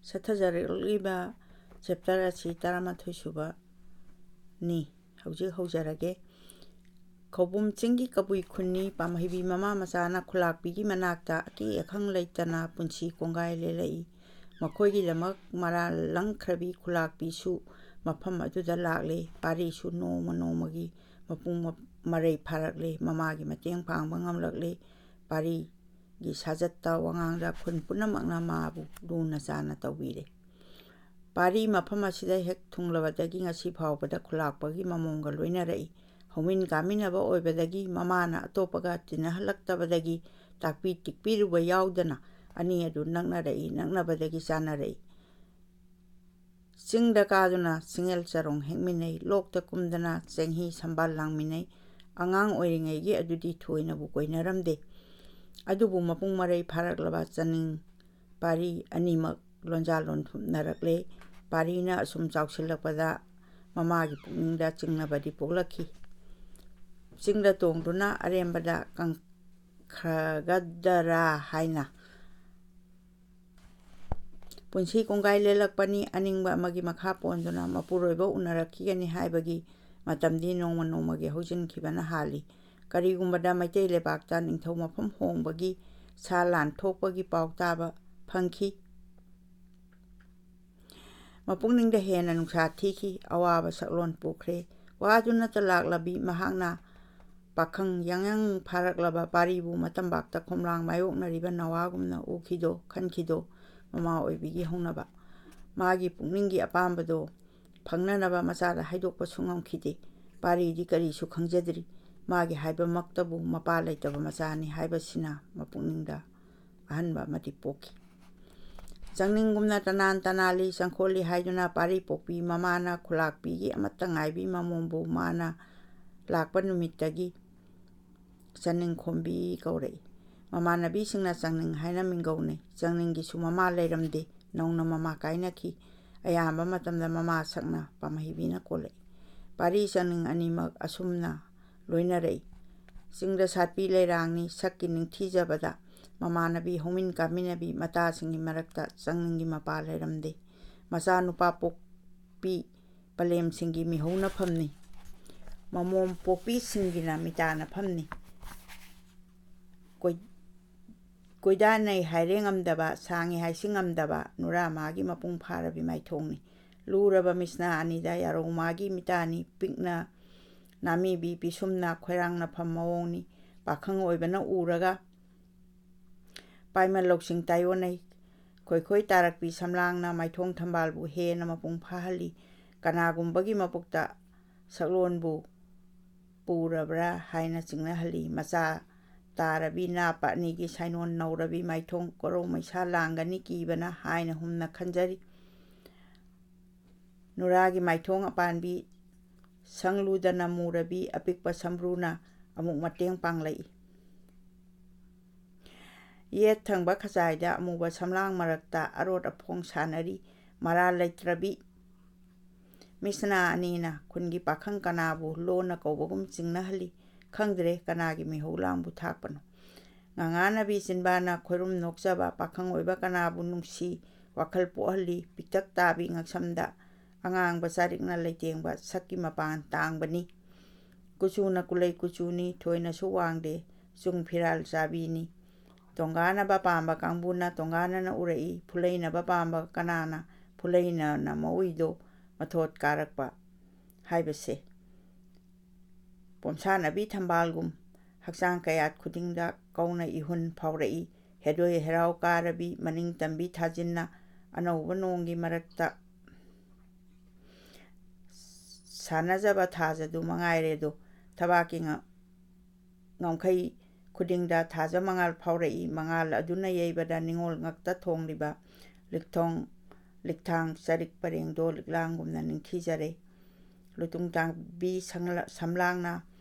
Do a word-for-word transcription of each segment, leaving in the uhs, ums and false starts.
ꯆꯠꯊꯖꯔꯛꯂꯤꯕ chapter ꯑꯁꯤ ꯇꯔꯥꯃꯥꯊꯣꯏ ꯁꯨꯕꯅꯤ꯫ ꯍꯧꯖꯤꯛ ꯍꯧꯖꯔꯒꯦ꯫ ꯈꯧꯕꯨꯝ ꯆꯤꯡꯒꯤ ꯀꯕꯨꯏ ꯈꯨꯟꯅꯤ ꯄꯥꯝꯍꯩꯕꯤ ꯃꯃꯥ ꯃꯆꯥꯅ ꯈꯨꯂꯥꯛꯄꯤꯒꯤ ꯃꯅꯥꯛꯇ ꯑꯀꯤ ꯑꯈꯪ ꯂꯩꯇꯅ ꯄꯨꯟꯁꯤ ꯀꯣꯡꯒꯥꯏ ꯂꯦꯜꯂꯛꯏ꯫ ꯃꯈꯣꯏꯒꯤꯗꯃꯛ ꯃꯔꯥꯜ ꯂꯪꯈ꯭ꯔꯕꯤ ꯈꯨꯂꯥꯛꯄꯤꯁꯨ ꯃꯐꯝ ꯑꯗꯨꯗ ꯂꯥꯛꯂꯦ꯫ ꯄꯥꯔꯤꯁꯨ ꯅꯣꯡꯃ ꯅꯣꯡꯃꯒꯤ ꯃꯄꯨꯡ ꯃ-, ꯃꯔꯩ ꯐꯥꯔꯛꯂꯦ꯫ ꯃꯃꯥꯒꯤ ꯃꯇꯦꯡ ꯄꯥꯡꯕ ꯉꯝꯂꯛꯂꯦ꯫ ꯄꯥꯔꯤꯒꯤ ꯁꯥꯖꯠꯇ ꯋꯥꯉꯥꯡꯗ ꯈꯨꯟ ꯄꯨꯝꯅꯃꯛꯅ ꯃꯥꯕꯨ ꯂꯨꯅ ꯆꯥꯟꯅ ꯇꯧꯕꯤꯔꯦ꯫ ꯄꯥꯔꯤ ꯃꯐꯝ ꯑꯁꯤꯗ ꯍꯦꯛ ꯊꯨꯡꯂꯕꯗꯒꯤ ꯉꯁꯤ ꯐꯥꯎꯕꯗ ꯈꯨꯂꯥꯛꯄꯒꯤ ꯃꯃꯣꯝꯒ ꯂꯣꯏꯅꯔꯛꯏ꯫ ꯍꯧꯃꯤꯟ ꯀꯥꯃꯤꯟꯅꯕ ꯑꯣꯏꯕꯗꯒꯤ ꯃꯃꯥꯅ ꯑꯇꯣꯞꯄꯒ ꯇꯤꯟꯅꯍꯜꯂꯛꯇꯕꯗꯒꯤ ꯇꯥꯛꯄꯤ ꯇꯤꯛꯄꯤꯔꯨꯕ ꯌꯥꯎꯗꯅ ꯑꯅꯤ ꯑꯗꯨ ꯅꯛꯅꯔꯛꯏ, ꯅꯛꯅꯕꯗꯒꯤ ꯆꯥꯟꯅꯔꯛꯏ꯫ ꯆꯤꯡꯗ ꯀꯥꯗꯨꯅ ꯆꯤꯡꯌꯦꯜ ꯆꯔꯣꯡ ꯍꯦꯛꯃꯤꯟꯅꯩ, ꯂꯣꯛꯇ ꯀꯨꯝꯗꯅ ꯆꯦꯡꯍꯤ ꯁꯝꯕꯥꯜ ꯂꯥꯡꯃꯤꯟꯅꯩ꯫ ꯑꯉꯥꯡ ꯑꯣꯏꯔꯤꯉꯩꯒꯤ ꯑꯗꯨꯗꯤ ꯊꯣꯏꯅꯕꯨ ꯀꯣꯏꯅꯔꯝꯗꯦ꯫ ꯑꯗꯨꯕꯨ ꯃꯄꯨꯡ ꯃꯔꯩ ꯐꯥꯔꯛꯂꯕ ꯆꯥꯅꯤꯡ ꯄꯥꯔꯤ ꯑꯅꯤꯃꯛ ꯂꯣꯟꯖꯥ ꯂꯣꯟꯊꯨꯞꯅꯔꯛꯂꯦ꯫ ꯄꯥꯔꯤꯅ ꯑꯁꯨꯝ ꯆꯥꯎꯁꯤꯜꯂꯛꯄꯗ ꯃꯃꯥꯒꯤ ꯄꯨꯛꯅꯤꯡꯗ ꯆꯤꯡꯅꯕꯗꯤ ꯄꯣꯛꯂꯛꯈꯤ꯫ ꯆꯤꯡꯗ ꯇꯣꯡꯗꯨꯅ ꯑꯔꯦꯝꯕꯗ ꯀꯪꯈ꯭ꯔꯒꯗꯔꯥ ꯍꯥꯏꯅ ꯄꯨꯟꯁꯤ ꯀꯣꯡꯒꯥꯏ ꯂꯦꯜꯂꯛꯄꯅꯤ꯫ ꯑꯅꯤꯡꯕ ꯑꯃꯒꯤ ꯃꯈꯥ ꯄꯣꯟꯗꯨꯅ ꯃꯄꯨꯔꯣꯏꯕ ꯎꯅꯔꯛꯈꯤꯒꯅꯤ ꯍꯥꯏꯕꯒꯤ ꯃꯇꯝꯗꯤ ꯅꯣꯡꯃ ꯅꯣꯡꯃꯒꯤ ꯍꯧꯖꯤꯟꯈꯤꯕꯅ ꯍꯥꯜꯂꯤ꯫ ꯀꯔꯤꯒꯨꯝꯕꯗ ꯃꯩꯇꯩ ꯂꯩꯕꯥꯛꯇ ꯅꯤꯡꯊꯧ ꯃꯐꯝ ꯍꯣꯡꯕꯒꯤ ꯁꯥ ꯂꯥꯟ ꯊꯣꯛꯄꯒꯤ ꯄꯥꯎ ꯇꯥꯕ ꯐꯪꯈꯤ꯫ ꯃꯄꯨꯛꯅꯤꯡꯗ ꯍꯦꯟꯅ ꯅꯨꯡꯁꯥ ꯊꯤꯈꯤ꯫ ꯑꯋꯥꯕ ꯁꯛꯂꯣꯟ ꯄꯨꯈ꯭ꯔꯦ꯫ ꯋꯥꯗꯨꯅꯇ ꯂꯥꯛꯂꯕꯤ ꯃꯍꯥꯛꯅ ꯄꯥꯈꯪ ꯌꯥꯡꯌꯥꯡ ꯐꯥꯔꯛꯂꯕ ꯄꯥꯔꯤꯕꯨ ꯃꯇꯝꯕꯥꯛꯇ ꯈꯣꯝꯂꯥꯡ ꯃꯥꯌꯣꯛꯅꯔꯤꯕ ꯅꯋꯥꯒꯨꯝꯅ ꯎꯈꯤꯗꯣ, ꯈꯟꯈꯤꯗꯣ꯫ ꯃꯃꯥ ꯑꯣꯏꯕꯤꯒꯤ ꯍꯧꯅꯕ꯫ ꯃꯥꯒꯤ ꯄꯨꯛꯅꯤꯡꯒꯤ ꯑꯄꯥꯝꯕꯗꯣ ꯐꯪꯅꯅꯕ ꯃꯆꯥꯗ ꯍꯥꯏꯗꯣꯛꯄꯁꯨ ꯉꯝꯈꯤꯗꯦ꯫ ꯄꯥꯔꯤꯗꯤ ꯀꯔꯤꯁꯨ ꯈꯪꯖꯗ꯭ꯔꯤ꯫ ꯃꯥꯒꯤ ꯍꯥꯏꯕꯃꯛꯇꯕꯨ ꯃꯄꯥ ꯂꯩꯇꯕ ꯃꯆꯥꯅꯤ ꯍꯥꯏꯕꯁꯤꯅ ꯃꯄꯨꯛꯅꯤꯡꯗ ꯑꯍꯟꯕ ꯑꯃꯗꯤ ꯄꯣꯛꯈꯤ꯫ ꯆꯪꯅꯤꯡꯒꯨꯝꯅ ꯇꯅꯥꯟ ꯇꯅꯥꯜꯂꯤ, ꯆꯪꯈꯣꯜꯂꯤ ꯍꯥꯏꯗꯨꯅ ꯄꯥꯔꯤ ꯄꯣꯛꯄꯤ ꯃꯃꯥꯅ ꯈꯨꯂꯥꯛꯄꯤꯒꯤ ꯑꯃꯠꯇ ꯉꯥꯏꯕꯤ ꯃꯃꯣꯝꯕꯨ ꯃꯥꯅ ꯂꯥꯛꯄ ꯅꯨꯃꯤꯠꯇꯒꯤ ꯆꯥꯅꯤꯡ ꯈꯣꯝꯕꯤ ꯀꯧꯔꯛꯏ꯫ ꯃꯃꯥꯟꯅꯕꯤꯁꯤꯡꯅ ꯆꯥꯅꯤꯡ ꯍꯥꯏꯅ ꯃꯤꯡꯒꯧꯅꯩ꯫ ꯆꯥꯅꯤꯡꯒꯤꯁꯨ ꯃꯃꯥ ꯂꯩꯔꯝꯗꯦ꯫ ꯅꯧꯅ ꯃꯃꯥ ꯀꯥꯏꯅꯈꯤ꯫ ꯑꯌꯥꯝꯕ ꯃꯇꯝꯗ ꯃꯃꯥ ꯁꯛꯅ ꯄꯥꯝꯍꯩꯕꯤꯅ ꯀꯣꯜꯂꯛꯏ꯫ ꯄꯥꯔꯤ ꯆꯥꯅꯤꯡ ꯑꯅꯤꯃꯛ ꯑꯁꯨꯝꯅ ꯂꯣꯏꯅꯔꯛꯏ꯫ ꯆꯤꯡꯗ ꯁꯥꯠꯄꯤ ꯂꯩꯔꯥꯡꯅꯤ꯫ ꯁꯛꯀꯤ ꯅꯤꯡꯊꯤꯖꯕꯗ ꯃꯃꯥꯟꯅꯕꯤ, ꯍꯧꯃꯤꯟ ꯀꯥꯃꯤꯟꯅꯕꯤ, ꯃꯇꯥꯁꯤꯡꯒꯤ ꯃꯔꯛꯇ ꯆꯪꯅꯤꯡꯒꯤ ꯃꯄꯥ ꯂꯩꯔꯝꯗꯦ꯫ ꯃꯆꯥꯅꯨꯄꯥ ꯄꯣꯛꯄꯤ ꯄꯂꯦꯝꯁꯤꯡꯒꯤ ꯃꯤꯍꯧꯅꯐꯝꯅꯤ꯫ ꯃꯃꯣꯝ ꯄꯣꯛꯄꯤꯁꯤꯡꯒꯤꯅ ꯃꯤꯇꯥꯅꯐꯝꯅꯤ꯫ ꯀꯣꯏ-, ꯀꯣꯏꯗꯥꯅꯩ ꯍꯥꯏꯔꯦ ꯉꯝꯗꯕ, ꯁꯥꯡꯉꯤ ꯍꯥꯏꯁꯤ ꯉꯝꯗꯕ, ꯅꯨꯔꯥ ꯃꯥꯒꯤ ꯃꯄꯨꯡ ꯐꯥꯔꯕꯤ ꯃꯥꯏꯊꯣꯡꯅꯤ꯫ ꯂꯨꯔꯕ ꯃꯤꯁꯅꯥ ꯑꯅꯤꯗ ꯌꯥꯔꯧ ꯃꯥꯒꯤ ꯃꯤꯇꯥꯅꯤ꯫ ꯄꯤꯛꯅ ꯅꯥꯃꯤꯕꯤ ꯄꯤꯁꯨꯝꯅ ꯈꯣꯏꯔꯥꯡꯅꯐꯝ ꯃꯑꯣꯡꯅꯤ꯫ ꯄꯥꯈꯪ ꯑꯣꯏꯕꯅ ꯎꯔꯒ ꯄꯥꯏꯃꯜ ꯂꯧꯁꯤꯡ ꯇꯥꯏꯑꯣꯟꯅꯩ꯫ ꯈꯣꯏꯈꯣꯏ ꯇꯥꯔꯛꯄꯤ ꯁꯝꯂꯥꯡꯅ ꯃꯥꯏꯊꯣꯡ ꯊꯝꯕꯥꯜꯕꯨ ꯍꯦꯟꯅ ꯃꯄꯨꯡ ꯐꯥꯍꯜꯂꯤ꯫ ꯀꯅꯥꯒꯨꯝꯕꯒꯤ ꯃꯄꯨꯛꯇ ꯁꯛꯂꯣꯟꯕꯨ ꯄꯨꯔꯕ꯭ꯔꯥ ꯍꯥꯏꯅ ꯆꯤꯡꯅꯍꯜꯂꯤ꯫ ꯃꯆꯥ ꯇꯥꯔꯕꯤ ꯅꯥꯄ ꯑꯅꯤꯒꯤ ꯁꯥꯏꯅꯣꯟ ꯅꯧꯔꯕꯤ ꯃꯥꯏꯊꯣꯡ ꯀꯣꯔꯧ ꯃꯩꯁꯥ ꯂꯥꯡꯒꯅꯤ ꯀꯤꯕꯅ ꯍꯥꯏꯅ ꯍꯨꯝꯅ ꯈꯟꯖꯔꯤ꯫ ꯅꯨꯔꯥꯒꯤ ꯃꯥꯏꯊꯣꯡ ꯑꯄꯥꯟꯕꯤ ꯁꯪꯂꯨꯗꯅ ꯃꯨꯔꯕꯤ ꯑꯄꯤꯛꯄ ꯁꯝꯕ꯭ꯔꯨꯅ ꯑꯃꯨꯛ ꯃꯇꯦꯡ ꯄꯥꯡꯂꯛꯏ꯫ ꯌꯦꯠ ꯊꯪꯕ ꯈꯖꯥꯏꯗ ꯑꯃꯨꯕ ꯁꯝꯂꯥꯡ ꯃꯔꯛꯇ ꯑꯔꯣꯠ ꯑꯐꯣꯡ ꯁꯥꯟꯅꯔꯤ꯫ ꯃꯔꯥꯜ ꯂꯩꯇ꯭ꯔꯕꯤ ꯃꯤꯁꯅꯥ ꯑꯅꯤꯅ ꯈꯨꯟꯒꯤ ꯄꯥꯈꯪ ꯀꯅꯥꯕꯨ ꯂꯣꯟꯅ ꯀꯧꯕꯒꯨꯝ ꯆꯤꯡꯅꯍꯜꯂꯤ꯫ ꯈꯪꯗ꯭ꯔꯦ ꯀꯅꯥꯒꯤ ꯃꯤꯍꯧ ꯂꯥꯡꯕꯨ ꯊꯥꯛꯄꯅꯣ꯫ ꯉꯉꯥꯟꯅꯕꯤ ꯆꯤꯟꯕꯥꯅ ꯈꯣꯏꯔꯨꯝ ꯅꯣꯛꯆꯕ ꯄꯥꯈꯪ ꯑꯣꯏꯕ ꯀꯅꯥꯕꯨ ꯅꯨꯡꯁꯤ ꯋꯥꯈꯜ ꯄꯣꯛꯍꯜꯂꯤ꯫ ꯄꯤꯛꯇꯛ ꯇꯥꯕꯤ ꯉꯛꯁꯝꯗ ꯑꯉꯥꯡꯕ ꯆꯥꯔꯤꯛꯅ ꯂꯩꯇꯦꯡꯕ ꯁꯛꯀꯤ ꯃꯄꯥꯟ ꯇꯥꯡꯕꯅꯤ꯫ ꯀꯨꯆꯨꯅ ꯀꯨꯂꯩ ꯀꯨꯆꯨꯅꯤ, ꯊꯣꯏꯅꯁꯨ ꯋꯥꯡꯗꯦ, ꯆꯨꯡ ꯐꯤꯔꯥꯜ ꯆꯥꯕꯤꯅꯤ꯫ ꯇꯣꯡꯒꯥꯅꯕ ꯄꯥꯝꯕ ꯀꯥꯡꯕꯨꯅ ꯇꯣꯡꯒꯥꯅꯅ ꯎꯔꯛꯏ, ꯐꯨꯂꯩꯅꯕ ꯄꯥꯝꯕ ꯀꯅꯥꯅ ꯐꯨꯂꯩꯅꯅ ꯃꯧꯏꯗꯣ ꯃꯊꯣꯠ ꯀꯥꯔꯛꯄ ꯍꯥꯏꯕꯁꯦ꯫ ꯄꯣꯝꯁꯥꯅꯕꯤ ꯊꯝꯕꯥꯜꯒꯨꯝ ꯍꯛꯆꯥꯡ ꯀꯌꯥꯠ ꯈꯨꯗꯤꯡꯗ ꯀꯧꯅ ꯏꯍꯨꯟ ꯐꯥꯎꯔꯛꯏ꯫ ꯍꯦꯗꯣꯏ ꯍꯦꯔꯥꯎ ꯀꯥꯔꯕꯤ ꯃꯅꯤꯡ ꯇꯝꯕꯤ ꯊꯥꯖꯤꯟꯅ ꯑꯅꯧꯕ ꯅꯣꯡꯒꯤ ꯃꯔꯛꯇ ꯁꯥꯟꯅꯖꯕ ꯊꯥꯖꯗꯨ ꯃꯉꯥꯏꯔꯦꯗꯣ꯫ ꯊꯕꯥꯛꯀꯤ ꯉ-, ꯉꯝꯈꯩ ꯈꯨꯗꯤꯡꯗ ꯊꯥꯖ ꯃꯉꯥꯜ ꯐꯥꯎꯔꯛꯏ꯫ ꯃꯉꯥꯜ ꯑꯗꯨꯅ ꯌꯩꯕꯗ ꯅꯤꯉꯣꯜ ꯉꯛꯇ ꯊꯣꯡꯂꯤꯕ ꯂꯤꯛꯊꯣꯡ, ꯂꯤꯛꯊꯥꯡ ꯆꯔꯤꯛ ꯄꯔꯦꯡꯗꯣ ꯂꯤꯛꯂꯥꯡꯒꯨꯝꯅ ꯅꯤꯡꯊꯤꯖꯔꯦ꯫ ꯂꯨꯇꯨꯡ ꯇꯥꯡꯕꯤ ꯁꯪꯂ-, ꯁꯝꯂꯥꯡꯅ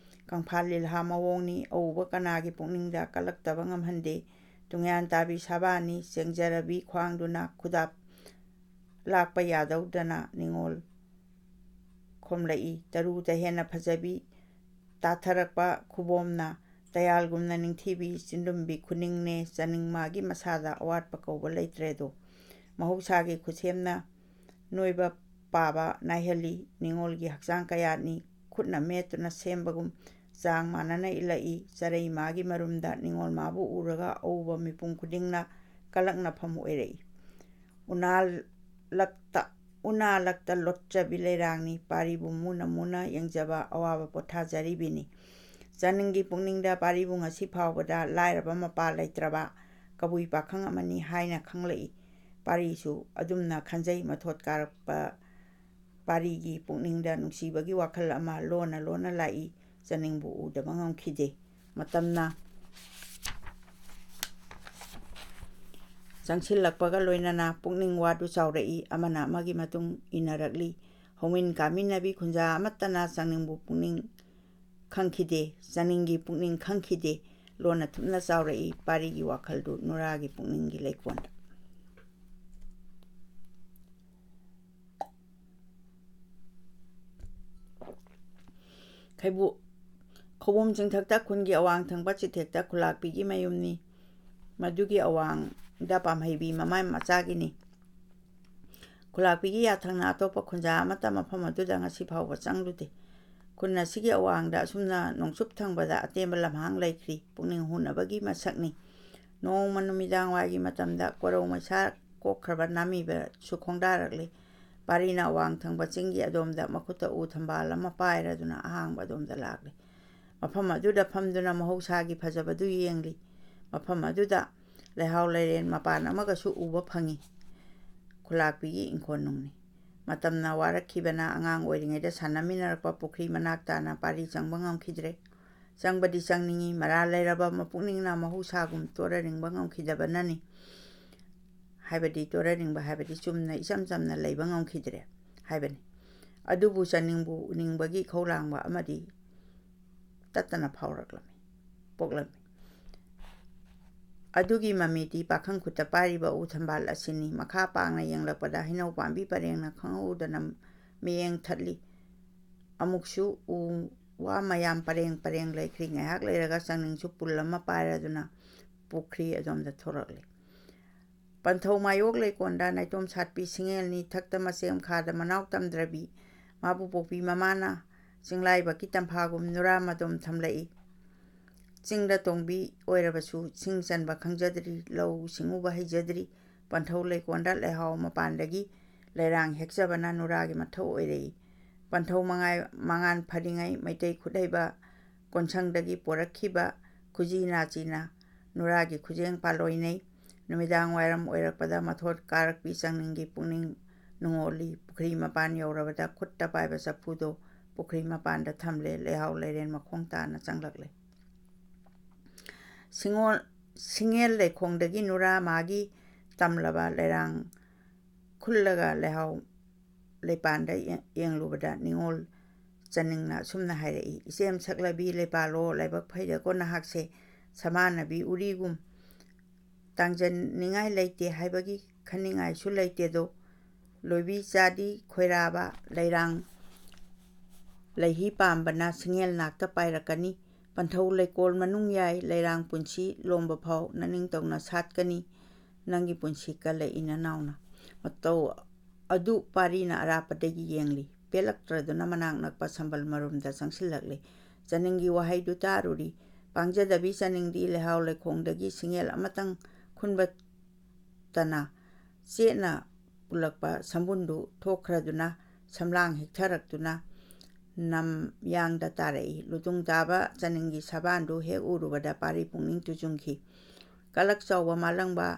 ꯀꯪꯐꯥꯜ ꯂꯤꯜꯍꯥ ꯃꯑꯣꯡꯅꯤ꯫ ꯑꯎꯕ ꯀꯅꯥꯒꯤ ꯄꯨꯛꯅꯤꯡꯗ ꯀꯜꯂꯛꯇꯕ ꯉꯝꯍꯟꯗꯦ꯫ ꯇꯨꯡꯌꯥꯟ ꯇꯥꯕꯤ ꯁꯥꯕꯥꯅꯤ꯫ ꯆꯦꯡꯖꯔꯕꯤ ꯈ꯭ꯋꯥꯡꯗꯨꯅ ꯈꯨꯗꯥꯞ ꯂꯥꯛꯄ ꯌꯥꯗꯧꯗꯅ ꯅꯤꯉꯣꯜ ꯈꯣꯝꯂꯛꯏ꯫ ꯇꯔꯨ ꯇꯍꯦꯟꯅ ꯐꯖꯕꯤ ꯇꯥꯊꯔꯛꯄ ꯈꯨꯕꯣꯝꯅ ꯇꯌꯥꯜꯒꯨꯝꯅ ꯅꯤꯡꯊꯤꯕꯤ ꯆꯤꯟꯗꯨꯝꯕꯤ ꯈꯨꯅꯤꯡꯅꯦ꯫ ꯆꯥꯅꯤꯡ ꯃꯥꯒꯤ ꯃꯁꯥꯗ ꯑꯋꯥꯠꯄ ꯀꯧꯕ ꯂꯩꯇ꯭ꯔꯦꯗꯣ꯫ ꯃꯍꯧꯁꯥꯒꯤ ꯈꯨꯠꯁꯦꯝꯅ ꯅꯣꯏꯕ ꯄꯥꯕ ꯅꯥꯏꯍꯜꯂꯤ꯫ ꯅꯤꯉꯣꯜꯒꯤ ꯍꯛꯆꯥꯡ ꯀꯌꯥꯠꯅꯤ ꯈꯨꯠꯅ ꯃꯦꯠꯇꯨꯅ ꯁꯦꯝꯕꯒꯨꯝ ꯆꯥꯡ ꯃꯥꯟꯅꯅ ꯏꯜꯂꯛꯏ꯫ ꯆꯔꯩ ꯃꯥꯒꯤ ꯃꯔꯨꯝꯗ ꯅꯤꯉꯣꯜ ꯃꯥꯕꯨ ꯎꯔꯒ ꯑꯎꯕ ꯃꯤꯄꯨꯝ ꯈꯨꯗꯤꯡꯅ ꯀꯂꯛꯅꯐꯝ ꯑꯣꯏꯔꯛꯏ꯫ ꯎꯅꯥ ꯂꯛꯇ, ꯎꯅꯥ ꯂꯛꯇ ꯂꯣꯠꯆꯕꯤ ꯂꯩꯔꯥꯡꯅꯤ꯫ ꯄꯥꯔꯤꯕꯨ ꯃꯨꯅ ꯃꯨꯅ ꯌꯦꯡꯖꯕ ꯑꯋꯥꯕ ꯄꯣꯊꯥꯖꯔꯤꯕꯤꯅꯤ꯫ ꯆꯥꯅꯤꯡꯒꯤ ꯄꯨꯛꯅꯤꯡꯗ ꯄꯥꯔꯤꯕꯨ ꯉꯁꯤ ꯐꯥꯎꯕꯗ ꯂꯥꯏꯔꯕ ꯃꯄꯥ ꯂꯩꯇ꯭ꯔꯕ ꯀꯕꯨꯏ ꯄꯥꯈꯪ ꯑꯃꯅꯤ ꯍꯥꯏꯅ ꯈꯪꯂꯛꯏ꯫ ꯄꯥꯔꯤꯁꯨ ꯑꯗꯨꯝꯅ ꯈꯟꯖꯩ꯫ ꯃꯊꯣꯠ ꯀꯥꯔꯛꯄ ꯄꯥꯔꯤꯒꯤ ꯄꯨꯛꯅꯤꯡꯗ ꯅꯨꯡꯁꯤꯕꯒꯤ ꯋꯥꯈꯜ ꯑꯃ ꯂꯣꯟꯅ ꯂꯣꯟꯅ ꯂꯥꯛꯏ꯫ ꯆꯥꯅꯤꯡꯕꯨ ꯎꯗꯕ ꯉꯝꯈꯤꯗꯦ꯫ ꯃꯇꯝꯅ ꯆꯪꯁꯤꯜꯂꯛꯄꯒ ꯂꯣꯏꯅꯅ ꯄꯨꯛꯅꯤꯡ ꯋꯥꯗꯨ ꯆꯥꯎꯔꯛꯏ꯫ ꯑꯃꯅ ꯑꯃꯒꯤ ꯃꯇꯨꯡ ꯏꯟꯅꯔꯛꯂꯤ꯫ ꯍꯧꯃꯤꯟ ꯀꯥꯃꯤꯟꯅꯕꯤ ꯈꯨꯟꯖꯥ ꯑꯃꯠꯇꯅ ꯆꯥꯅꯤꯡꯕꯨ ꯄꯨꯛꯅꯤꯡ ꯈꯪꯈꯤꯗꯦ꯫ ꯆꯥꯅꯤꯡꯒꯤ ꯄꯨꯛꯅꯤꯡ ꯈꯪꯈꯤꯗꯦ꯫ ꯂꯣꯟꯅ ꯊꯨꯞꯅ ꯆꯥꯎꯔꯛꯏ꯫ ꯄꯥꯔꯤꯒꯤ ꯋꯥꯈꯜꯗꯨ ꯅꯨꯔꯥꯒꯤ ꯄꯨꯛꯅꯤꯡꯒꯤ ꯂꯩꯀꯣꯜꯗ꯫ ꯈꯩꯕꯨ-, ꯈꯧꯕꯨꯝ ꯆꯤꯡꯊꯛꯇ ꯈꯨꯟꯒꯤ ꯑꯋꯥꯡ ꯊꯪꯕ ꯆꯤꯊꯦꯛꯇ ꯈꯨꯂꯥꯛꯄꯤꯒꯤ ꯃꯌꯨꯝꯅꯤ꯫ ꯃꯗꯨꯒꯤ ꯑꯋꯥꯡꯗ ꯄꯥꯝꯍꯩꯕꯤ ꯃꯃꯥꯏ ꯃꯆꯥꯒꯤꯅꯤ꯫ ꯈꯨꯂꯥꯛꯄꯤꯒꯤ ꯌꯥꯊꯪꯅ ꯑꯇꯣꯞꯄ ꯈꯨꯟꯖꯥ ꯑꯃꯠꯇ ꯃꯐꯝ ꯑꯗꯨꯗ ꯉꯁꯤ ꯐꯥꯎꯕ ꯆꯪꯂꯨꯗꯦ꯫ ꯈꯨꯟ ꯑꯁꯤꯒꯤ ꯑꯋꯥꯡꯗ ꯑꯁꯨꯝꯅ ꯅꯣꯡꯆꯨꯞ ꯊꯪꯕꯗ ꯑꯇꯦꯟꯕ ꯂꯝꯍꯥꯡ ꯂꯩꯈ꯭ꯔꯤ꯫ ꯄꯨꯛꯅꯤꯡ ꯍꯨꯅꯕꯒꯤ ꯃꯁꯛꯅꯤ꯫ ꯅꯣꯡꯃ ꯅꯨꯃꯤꯗꯥꯡ ꯋꯥꯏꯒꯤ ꯃꯇꯝꯗ ꯀꯣꯔꯧ ꯃꯩꯁꯥ ꯀꯣꯛꯈ꯭ꯔꯕ ꯅꯥꯃꯤꯕꯁꯨ ꯈꯣꯡꯗꯥꯔꯛꯂꯤ꯫ ꯄꯥꯔꯤꯅ ꯑꯋꯥꯡ ꯊꯪꯕ ꯆꯤꯡꯒꯤ ꯑꯗꯣꯝꯗ ꯃꯈꯨꯠꯇ ꯎ ꯊꯝꯕꯥꯜ ꯑꯃ ꯄꯥꯏꯔꯗꯨꯅ ꯑꯍꯥꯡꯕ ꯑꯗꯣꯝꯗ ꯂꯥꯛꯂꯤ꯫ ꯃꯐꯝ ꯑꯗꯨꯗ ꯐꯝꯗꯨꯅ ꯃꯍꯧꯁꯥꯒꯤ ꯐꯖꯕꯗꯨ ꯌꯦꯡꯂꯤ꯫ ꯃꯐꯝ ꯑꯗꯨꯗ ꯂꯩꯍꯥꯎ ꯂꯩꯔꯦꯟ ꯃꯄꯥꯟ ꯑꯃꯒꯁꯨ ꯎꯕ ꯐꯪꯏ꯫ ꯈꯨꯂꯥꯛꯄꯤꯒꯤ ꯏꯪꯈꯣꯜ ꯅꯨꯡꯅꯤ꯫ ꯃꯇꯝꯅ ꯋꯥꯔꯛꯈꯤꯕꯅ ꯑꯉꯥꯡ ꯑꯣꯏꯔꯤꯉꯩꯗ ꯁꯥꯟꯅꯃꯤꯟꯅꯔꯛꯄ ꯄꯨꯈ꯭ꯔꯤ ꯃꯅꯥꯛ ꯇꯥꯅ ꯄꯥꯔꯤ ꯆꯪꯕ ꯉꯝꯈꯤꯗ꯭ꯔꯦ꯫ ꯆꯪꯕꯗꯤ ꯆꯪꯅꯤꯡꯏ, ꯃꯔꯥꯜ ꯂꯩꯔꯕ ꯃꯄꯨꯛꯅꯤꯡꯅ ꯃꯍꯧꯁꯥꯒꯨꯝ ꯇꯣꯔꯔꯤꯡꯕ ꯉꯝꯈꯤꯗꯕꯅꯅꯤ꯫ ꯍꯥꯏꯕꯗꯤ ꯇꯣꯔꯔꯤꯡꯕ ꯍꯥꯏꯕꯗꯤ ꯆꯨꯝꯅ ꯏꯆꯝ ꯆꯝꯅ ꯂꯩꯕ ꯉꯝꯈꯤꯗ꯭ꯔꯦ ꯍꯥꯏꯕꯅꯤ꯫ ꯑꯗꯨꯕꯨ ꯆꯥꯅꯤꯡꯕꯨ ꯎꯅꯤꯡꯕꯒꯤ ꯏꯈꯧ ꯂꯥꯡꯕ ꯑꯃꯗꯤ ꯇꯠꯇꯅ ꯐꯥꯎꯔꯛꯂꯝꯃꯤ, ꯄꯣꯛꯂꯝꯃꯤ꯫ ꯑꯗꯨꯒꯤ ꯃꯃꯤꯗꯤ ꯄꯥꯈꯪ ꯈꯨꯠꯇ ꯄꯥꯏꯔꯤꯕ ꯎ ꯊꯝꯕꯥꯜ ꯑꯁꯤꯅꯤ꯫ ꯃꯈꯥ ꯄꯥꯡꯅ ꯌꯦꯡꯂꯛꯄꯗ ꯍꯩꯅꯧ ꯄꯥꯝꯕꯤ ꯄꯔꯦꯡꯅ ꯈꯪꯍꯧꯗꯅ ꯃꯤꯠꯌꯦꯡ ꯊꯠꯂꯤ꯫ ꯑꯃꯨꯛꯁꯨ ꯎ ꯋꯥ ꯃꯌꯥꯝ ꯄꯔꯦꯡ ꯄꯔꯦꯡ ꯂꯩꯈ꯭ꯔꯤ꯫ ꯉꯥꯏꯍꯥꯛ ꯂꯩꯔꯒ ꯆꯥꯅꯤꯡꯁꯨ ꯄꯨꯜ ꯑꯃ ꯄꯥꯏꯔꯗꯨꯅ ꯄꯨꯈ꯭ꯔꯤ ꯑꯗꯣꯝꯗ ꯊꯣꯔꯛꯂꯦ꯫ ꯄꯟꯊꯧ ꯃꯥꯌꯣꯛ ꯂꯩꯀꯣꯟꯗ ꯅꯥꯏꯇꯣꯝ ꯁꯥꯠꯄꯤ ꯁꯤꯡꯉꯦꯜꯅꯤ, ꯊꯛꯇ ꯃꯆꯦꯝ ꯈꯥꯗ ꯃꯅꯥꯎ ꯇꯝꯗ꯭ꯔꯕꯤ, ꯃꯥꯕꯨ ꯄꯣꯛꯄꯤ ꯃꯃꯥꯅ ꯆꯤꯡꯂꯥꯏꯕꯛꯀꯤ ꯇꯝꯐꯥꯒꯨꯝ ꯅꯨꯔꯥ ꯃꯗꯣꯝ ꯊꯝꯂꯛꯏ꯫ ꯆꯤꯡꯗ ꯇꯣꯡꯕꯤ ꯑꯣꯏꯔꯕꯁꯨ ꯁꯤꯡ ꯆꯟꯕ ꯈꯪꯖꯗ꯭ꯔꯤ, ꯂꯧ ꯁꯤꯡꯎꯕ ꯍꯩꯖꯗ꯭ꯔꯤ꯫ ꯄꯟꯊꯧ ꯂꯩꯀꯣꯟꯗ ꯂꯩꯍꯥꯎ ꯃꯄꯥꯟꯗꯒꯤ ꯂꯩꯔꯥꯡ ꯍꯦꯛꯆꯕꯅ ꯅꯨꯔꯥꯒꯤ ꯃꯊꯧ ꯑꯣꯏꯔꯛꯏ꯫ ꯄꯟꯊꯧ ꯃꯉꯥꯏ-, ꯃꯉꯥꯟ ꯐꯔꯤꯉꯩ ꯃꯩꯇꯩ ꯈꯨꯠꯍꯩꯕ ꯀꯣꯟꯁꯪꯗꯒꯤ ꯄꯣꯔꯛꯈꯤꯕ ꯈꯨꯖꯤ ꯅꯥꯆꯤꯅ ꯅꯨꯔꯥꯒꯤ ꯈꯨꯖꯦꯡ ꯄꯥꯜꯂꯣꯏꯅꯩ꯫ ꯅꯨꯃꯤꯗꯥꯡ ꯋꯥꯏꯔꯝ ꯑꯣꯏꯔꯛꯄꯗ ꯃꯊꯣꯠ ꯀꯥꯔꯛꯄꯤ ꯆꯪꯅꯤꯡꯒꯤ ꯄꯨꯛꯅꯤꯡ ꯅꯨꯡꯉꯣꯜꯂꯤ꯫ ꯄꯨꯈ꯭ꯔꯤ ꯃꯄꯥꯟ ꯌꯧꯔꯕꯗ ꯈꯨꯠꯇ ꯄꯥꯏꯕ ꯆꯐꯨꯗꯣ ꯄꯨꯈ꯭ꯔꯤ ꯃꯄꯥꯟꯗ ꯊꯝꯂꯦ꯫ ꯂꯩꯍꯥꯎ ꯂꯩꯔꯦꯟ ꯃꯈꯣꯡ ꯇꯥꯅ ꯆꯪꯂꯛꯂꯦ꯫ ꯁꯤꯡꯉꯣꯜ-, ꯁꯤꯡꯉꯦꯜ ꯂꯩꯈꯣꯡꯗꯒꯤ ꯅꯨꯔꯥ ꯃꯥꯒꯤ ꯇꯝꯂꯕ ꯂꯩꯔꯥꯡ ꯈꯨꯜꯂꯒ ꯂꯩꯍꯥꯎ ꯂꯩꯄꯥꯟꯗ ꯌꯦ-, ꯌꯦꯡꯂꯨꯕꯗ ꯅꯤꯉꯣꯜ ꯆꯅꯤꯡꯅ ꯑꯁꯨꯝꯅ ꯍꯥꯏꯔꯛꯏ, "ꯏꯆꯦꯝ ꯁꯛꯂꯕꯤ ꯂꯩꯄꯥꯜꯂꯣ, ꯂꯥꯏꯕꯛ ꯐꯩꯗꯀꯣ ꯅꯍꯥꯛꯁꯦ, ꯁꯃꯥꯟꯅꯕꯤ ꯎꯔꯤꯒꯨꯝ ꯇꯥꯡꯖꯅꯤꯡꯉꯥꯏ ꯂꯩꯇꯦ ꯍꯥꯏꯕꯒꯤ ꯈꯟꯅꯤꯡꯉꯥꯏꯁꯨ ꯂꯩꯇꯦꯗꯣ꯫ ꯂꯣꯏꯕꯤ ꯆꯥꯗꯤ ꯈꯣꯏꯔꯥꯕ ꯂꯩꯔꯥꯡ ꯂꯩꯍꯤ ꯄꯥꯝꯕꯅ ꯁꯤꯡꯉꯦꯜ ꯅꯥꯛꯇ ꯄꯥꯏꯔꯛꯀꯅꯤ꯫ ꯄꯟꯊꯧ ꯂꯩꯀꯣꯜ ꯃꯅꯨꯡ ꯌꯥꯏ, ꯂꯩꯔꯥꯡ ꯄꯨꯟꯁꯤ ꯂꯣꯝꯕ ꯐꯥꯎ ꯅꯅꯤꯡꯇꯧꯅ ꯁꯥꯠꯀꯅꯤ꯫ ꯅꯪꯒꯤ ꯄꯨꯟꯁꯤ ꯀꯜꯂꯛꯏ ꯅꯅꯥꯎꯅ"꯫ ꯃꯇꯧ ꯑꯗꯨ ꯄꯥꯔꯤꯅ ꯑꯔꯥꯞꯄꯗꯒꯤ ꯌꯦꯡꯂꯤ꯫ ꯄꯦꯜꯂꯛꯇ꯭ꯔꯗꯨꯅ ꯃꯅꯥꯛ ꯅꯛꯄ ꯁꯝꯕꯜ ꯃꯔꯨꯝꯗ ꯆꯪꯁꯤꯜꯂꯛꯂꯤ꯫ ꯆꯅꯤꯡꯒꯤ ꯋꯥꯍꯩꯗꯨ ꯇꯥꯔꯨꯔꯤ꯫ ꯄꯥꯡꯖꯗꯕꯤ ꯆꯅꯤꯡꯗꯤ ꯂꯩꯍꯥꯎ ꯂꯩꯈꯣꯡꯗꯒꯤ ꯁꯤꯡꯉꯦꯜ ꯑꯃꯇꯪ ꯈꯨꯟꯕ ꯇꯅ ꯆꯦꯠꯅ ꯄꯨꯜꯂꯛꯄ ꯁꯝꯕꯨꯟꯗꯨ ꯊꯣꯛꯈ꯭ꯔꯗꯨꯅ ꯁꯝꯂꯥꯡ ꯍꯦꯛꯊꯔꯛꯇꯨꯅ ꯅꯝꯌꯥꯡꯗ ꯇꯥꯔꯛꯏ꯫ ꯂꯨꯇꯨꯡ ꯇꯥꯕ ꯆꯅꯤꯡꯒꯤ ꯁꯕꯥꯟꯗꯨ ꯍꯦꯛ ꯎꯔꯨꯕꯗ ꯄꯥꯔꯤ ꯄꯨꯛꯅꯤꯡ ꯇꯨꯖꯨꯡꯈꯤ꯫ ꯀꯂꯛ ꯆꯥꯎꯕ ꯃꯥꯂꯪꯕ